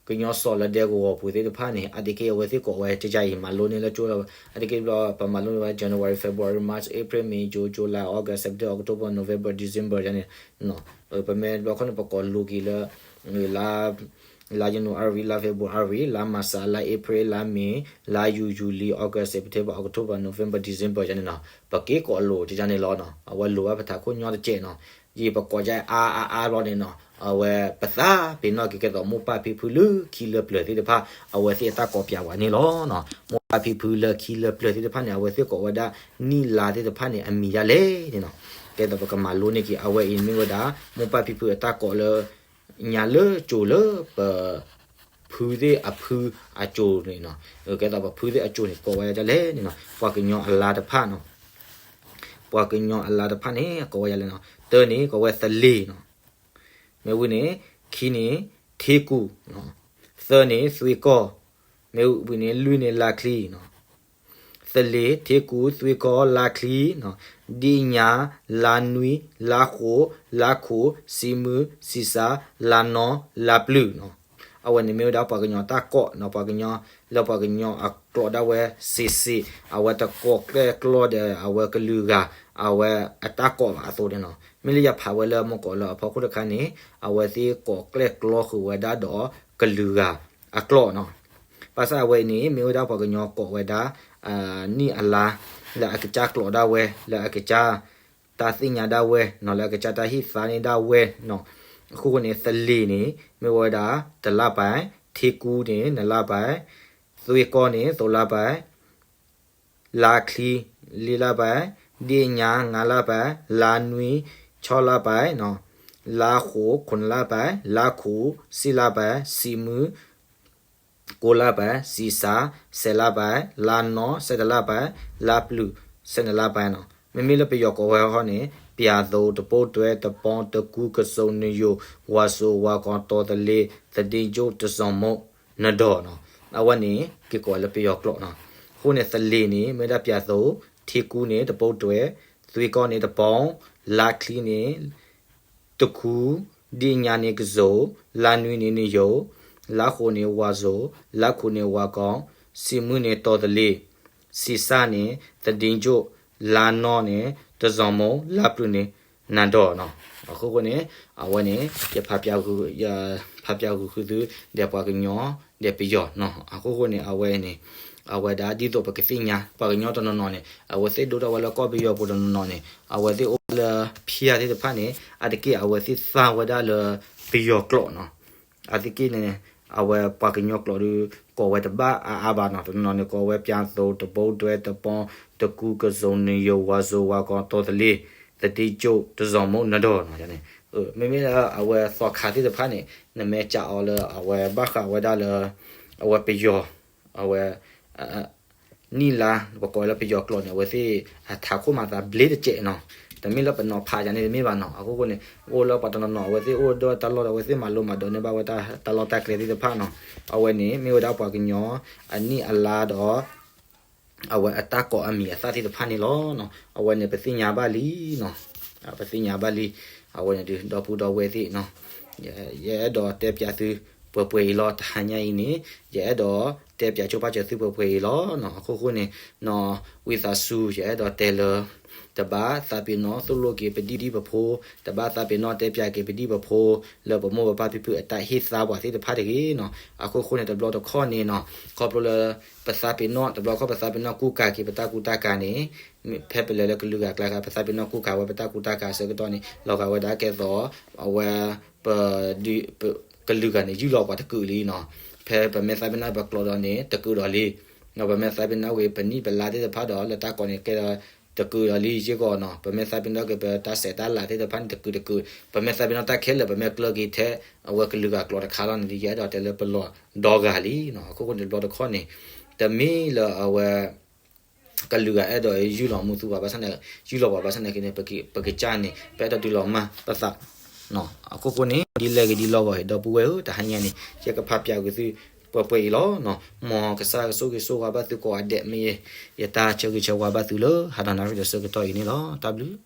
ကညီစီၤလၢဒဲကဝီၤပူၤသ့ၣ်တဖၣ်န့ၣ် အါတက့ၢ်အဝဲသ့ၣ်ကိးဝဲတယါအံၤ မၤလိန့ၢ်လၢကၠိလီၤ အါတက့ၢ်ဘျီ ပမၤလိန့ၢ်ဝဲ January February March April May June July August September October November December န့ၣ် ပမ့ၢ်ဘျီခီန့ၣ် ပကိးလိၤက့ၤလၢ လါ လါ January လါ February လါ March လါ April လါ May လါယူၤ ယူၤလံ August September October November December န့ၣ်နီၤ ပက့ၤကိးလိၤတယါန့ၣ်လီၤနီၤ အဝဲလိၤဘၣ်ပထးခိၣ်ညီတစဲးနီၤ ယပကိးယါအါအါအါဘျီန့ၣ်နီၤ အဝဲပသးပ့ၤနီၣ်က့ၤကဲသိး မိၢ်ပၢ်ဖံဖုလၢခံလၢပျၢၤသ့ၣ်တဖၣ် အဝဲသ့ၣ်အတၢ်ကိးပၠးဝဲန့ၣ်လီၤနီၤ မိၢ်ပၢ်ဖံဖုလၢခံလၢပျၢၤသ့ၣ်တဖၣ်န့ၣ် အဝဲသ့ၣ်ကိးဝဲဒၣ် နံၣ်လါသ့ၣ်တဖၣ်န့ၣ် အမံၤဒ်လဲၣ်န့ၣ်နီၤ ကဲသိးပကမၤလိန့ၢ်က့ၤ အဝဲအံၤမ့ၢ်ဝဲဒၣ် မိၢ်ပၢ်ဖံဖုအတၢ်ကိးလၢ ညါလၢကၠိလၢပ ဖုသ့ၣ်အဖုအကၠိန့ၣ်နီၤ ကဲသိးပဖုသ့ၣ်အကၠိန့ၣ် ကိးဝဲဒ်လဲၣ်န့ၣ်နီၤ ပှၤကညီအလါတဖၣ်နီၤ ပှၤကညီအလါတဖၣ်န့ၣ် ကိးဝဲဒ်လဲၣ်နီၤ တၢန့ၣ် ကိးဝဲသလ့ၤနီၤ မ့ၢ်ဝံၤန့ၣ် ခံန့ၣ် ထ့ကူၣ်နီၤ သၢန့ၣ် သွ့ကီၢ် မ့ၢ်ဝံၤန့ၣ် လွံၢ်န့ၣ် လါချံနီၤ သလ့ၤ ထ့ကူၣ် သွ့ကီၢ် လါချံနီၤ ဒ့ၣ်ညါ လါနွံ လါဃိး လါခူး စံမုၢ် စံစါ လါနီ လါပျုၢ်နီၤ အဝဲန့ၣ်မ့ၢ်ဝဲဒၣ်ပှၤကညီတၢ်ကိးနီၤ ပှၤကညီ လၢပှၤကညီအကျိာ်ဒၣ်ဝဲစ့ၢ်စ့ၢ် အဝဲတကိးကျဲကျီဒီး အဝဲကလုာ်ဂၤ အဝဲအတၢ်ကိးဘၣ်အသိးန့ၣ်နီၤ မ့ၢ်လၢယဖးဝဲလၢမ့ၢ်ကီးလၢအဖီခိၣ်တခါန့ၣ် အဝဲသ့ၣ်ကိးကျဲကျီဃုာ်ဝဲဒၣ်ဒီးကလုာ်ဂၤအကျိာ်နီၤ ဘၣ်ဆၣ်အဝဲအံၤန့ၣ် မ့ၢ်ဝဲဒၣ်ပှၤကညီကိးဝဲဒၣ် နံၣ်အလါ လၢအကစၢ်ကျိာ်ဒၣ်ဝဲ လၢအကစၢ် တၢ်သ့ၣ်ညါဒၣ်ဝဲနီၤ လၢအကစၢ်တၢ်ဟ့ၣ်သါန့ၢ်ဒၣ်ဝဲနီၤ အဃိဃိန့ၣ် သလ့ၤန့ၣ် မ့ၢ်ဝဲဒၣ်တလါပၤ ထ့ကူၣ်န့ၣ် နလါပၤ သွ့ကီၢ်န့ၣ် သိလါပၤ လါချံ လံလါပၤ ဒ့ၣ်ညါ ငါးလါပၤ လါနွံ ဆီလါပၤနီၤ လါဃိး ခုနစ်လါပၤ လါခူး စံလါပၤ စံမုၢ် ကိးလါပၤ စံစါ ဆယ်လါပၤ လါနီ ဆယ့်တစ်လါပၤ လါပျုၢ် ဆယ့်နှစ်လါပၤနီၤ မ့မ့ၢ်လၢပယီၤကိးဝဲဟီန့ၣ် ပြာသိ တပိၢ်တွဲ တပီ တကူ ကစိ နယိာ် ဝါစိ ဝါကီ တီသလ့ၤ သဒ့ကၠိၣ် တစီၤမိၢ် နဒီနီၤ အဝဲန့ၣ် က့ၤကိးလၢပယီၤကျိာ်နီၤ အဃိန့ၣ် သလ့ၤန့ၣ် မ့ၢ်ဝဲဒၣ် ပြာသိ ထ့ကူၣ်န့ၣ် တပိၢ်တွဲ သွ့ကီၢ်န့ၣ် တပီ လါချံန့ၣ် တကူ ဒ့ၣ်ညါန့ၣ် ကစိ လါနွံန့ၣ် နယိာ် လါဃိးန့ၣ် ဝါစိ လါခူးန့ၣ် ဝါကီ စံမုၢ်န့ၣ် တီသလ့ၤ စံစါန့ၣ် သဒ့ကၠိၣ် လါနီန့ၣ် တစီၤမိၢ် လါပျုၢ်န့ၣ် နၤဒီးနီၤ. အဃိဃိန့ၣ် အဝဲန့ၣ် ယဖးပျးဂုာ် ယဖးပျးဂုာ်ဃုာ်သု ဒီးပှၤကညီ ဒီးပယီၤနီၤ. အဃိဃိန့ၣ် အဝဲန့ၣ် အဝဲဒၣ်ဒ်သိးပကသ့ၣ်ညါ ပှၤကညီတနီၤနီၤန့ၣ် အဝဲသ့ၣ်ဒိၣ်ထီၣ်ဝဲလၢကီၢ်ပယီၤပူၤတနီၤနီၤန့ၣ် အဝဲသ့ၣ်အိၣ်ဝဲလၢဖၠၣ်သ့ၣ်တဖၣ်န့ၣ် အါတက့ၢ်အဝဲသ့ၣ်သၣ်ဝဲဒၣ်လၢပယီၤကျိာ်နီၤ. အါတက့ၢ်န့ၣ် အဝဲပှၤကညီကျိာ်ဒီး ကိးဝဲတဘၣ်အါအါဘၣ်နီၤ. တနီၤနီၤန့ၣ် ကိးဝဲ ပၠၣ်သိ တဘိ ဒွဲ တပီ တကူ ကစိၤ နယိၤ ဝါစိၤ ဝါကီ တီသလ့ သဒ့ကၠိ တစီၤမိၣ် နၤဒီးနီၤန့ၣ်. မ့မ့ၢ်လၢအဝဲသီခါသ့ၣ်တဖၣ်န့ၣ် နမ့ၢ်ကးအီၤလၢအဝဲဘၣ်ဃးဝဲဒၣ်လၢ အဝဲပယီၤ အဝဲ နံၣ်လါ ပကိးလၢပယီၤကျိာ်န့ၣ် အဝဲသ့ၣ်အထးခိၣ်မၤသးဘျ့တစဲးနီၤ. တမ့ၢ်လၢပနီၤဖးယၤန့ၣ်တမ့ၢ်ဘၣ်နီၤ. အဃိဃိန့ၣ် အိၣ်လၢပှၤတနီၤနီၤ အဝဲသ့ၣ်အိၣ်ဒီးတၢ်လီၢ်ဒီး အဝဲသ့ၣ်မၤလိမၤဒိးန့ၢ်ဘၣ်ဝဲတၢ်လီၢ်တၢ်ကျဲသ့ၣ်တဖၣ်နီၤ. အဝဲန့ၣ် မ့ၢ်ဝဲဒၣ်ပှၤကညီ အနံၣ်အလါဒီး အဝဲအတၢ်ကိးအမံၤအသၣ်သ့ၣ်တဖၣ်န့ၣ်လီၤ. အဝဲန့ၣ် ပသ့ၣ်ညါဘၣ်လံနီၤ. ပသ့ၣ်ညါဘၣ်လံ. အဝဲန့ၣ်ဒုး ဒီပုၢ်ဒီဝဲၢ်သ့ၣ်နီၤ ယအဲၣ်ဒိးတဲပၠးသု ပှဲၤပှဲၤအံၤလီၤ. တဟါညါအံၤန့ၣ် ယအဲၣ်ဒိးတဲပၠးကၠိဘၣ်စၢၤသုပှဲၤပှဲၤအံၤလီၤနီၤ. အဃိဃိန့ၣ် နီၤ ဝံသးစူၤ ယအဲၣ်ဒိးတဲလၢ တဘၣ်သးပ့ၤနီၣ်သိၣ်လိက့ၤပဒံၣ်ပဖိ, တဘၣ်သးပ့ၤနီၣ်တဲပၠးက့ၤပဒံၣ်ပဖိ လၢပမိၢ်ပပၢ်ဖံဖုအတၢ်ဟ့ၣ်သါပှၤသ့ၣ်တဖၣ်တဂ့ၤနီၤ. အဃိဃိန့ၣ် တဘျီတခီၣ်န့ၣ်နီၤ ခီဖျိလၢ ပသးပ့ၤနီၣ် တဘျီခီၣ်ပသးပ့ၤနီၣ်ကူကၤက့ၤပတၢ်ကူတၢ်ကၤန့ၣ် ဖဲပလဲၤလၢကလုာ်ဂၤအကျါခါ ပသးပ့ၤနီၣ်ကူကၤဝဲပတၢ်ကူတၢ်ကၤအဆၢကတီၢ်န့ၣ် လီၤဂာ်ဝဲဒၣ်ကဲသိး အဝဲ ပ ကလုာ်ဂၤန့ၣ် ယူၢ်လီၤပှၤတကုာ်လံနီၤ. ဖဲပမ့ၢ်သးပ့ၤနီၣ်ပကျိာ်ဒီးန့ၣ် တကုာ်ဒီးလံ. ဒီးပမ့ၢ်သးပ့ၤနီၣ်ဝံၤ ပနံၣ်ပလါသ့ၣ်တဖၣ်ဒီး လၢတၢ်ကိးန့ၣ်ကဲဒီး တကုာ်ဒီးလံ ယ့ၢ်ကီးနီၤ. ပမ့ၢ်သးပ့ၤနီၣ်က့ၤပတၢ်ဆဲးတၢ်လၤသ့ၣ်တဖၣ်န့ၣ် တကုာ်တကုာ်, ပမ့ၢ်သးပ့ၤနီၣ်တၢ်ခဲလၢာ် ပမ့ၢ်ကျၢက့ၤထဲအဝဲကလုာ်ဂၤကျိာ်တခါလီၤန့ၣ် ယအဲၣ်ဒိးတဲလၢပလီၤဒီဂၤလံနီၤ. အဃိဃိန့ၣ် တဘျီတခီၣ်န့ၣ် တမ့ၢ်လၢအဝဲ ကလုာ်ဂၤအဲၣ်ဒိးယူၢ်လီၤမူသူပှၤဘၣ်ဆၣ်န့ၣ် ယူၢ်လီၤပှၤဘၣ်ဆၣ်န့ၣ်က့န့ၣ် ပကစၢ်န့ၣ် ပအဲၣ်ဒိးဒုးလီၤမၢ်ပသး အဃိဃိန့ၣ် ဒ်လဲၣ်ဂ့ၤဒ်လဲၣ်ဂ့ၤ ဒီပုၢ်ဝဲၢ်ဧၢ တဟါညါန့ၣ် ယကဖးပၠးကွံာ်သု ပှဲၤပှဲၤအံၤလီၤနီၤ. မ်ကစၢ်ကဆိၣ်ဂ့ၤဆိၣ်ဝါဘၣ်သုကိးဂၤဒဲးမ့ၢ် ယတၢ်ဆၢဂ့ၤဆၢဝါဘၣ်သုလၢ ဟါဒီးနၣ်ရံၣ်ဒီးဆၢကတီၢ်အံၤန့ၣ်လီၤ. တၢ်ဘျုး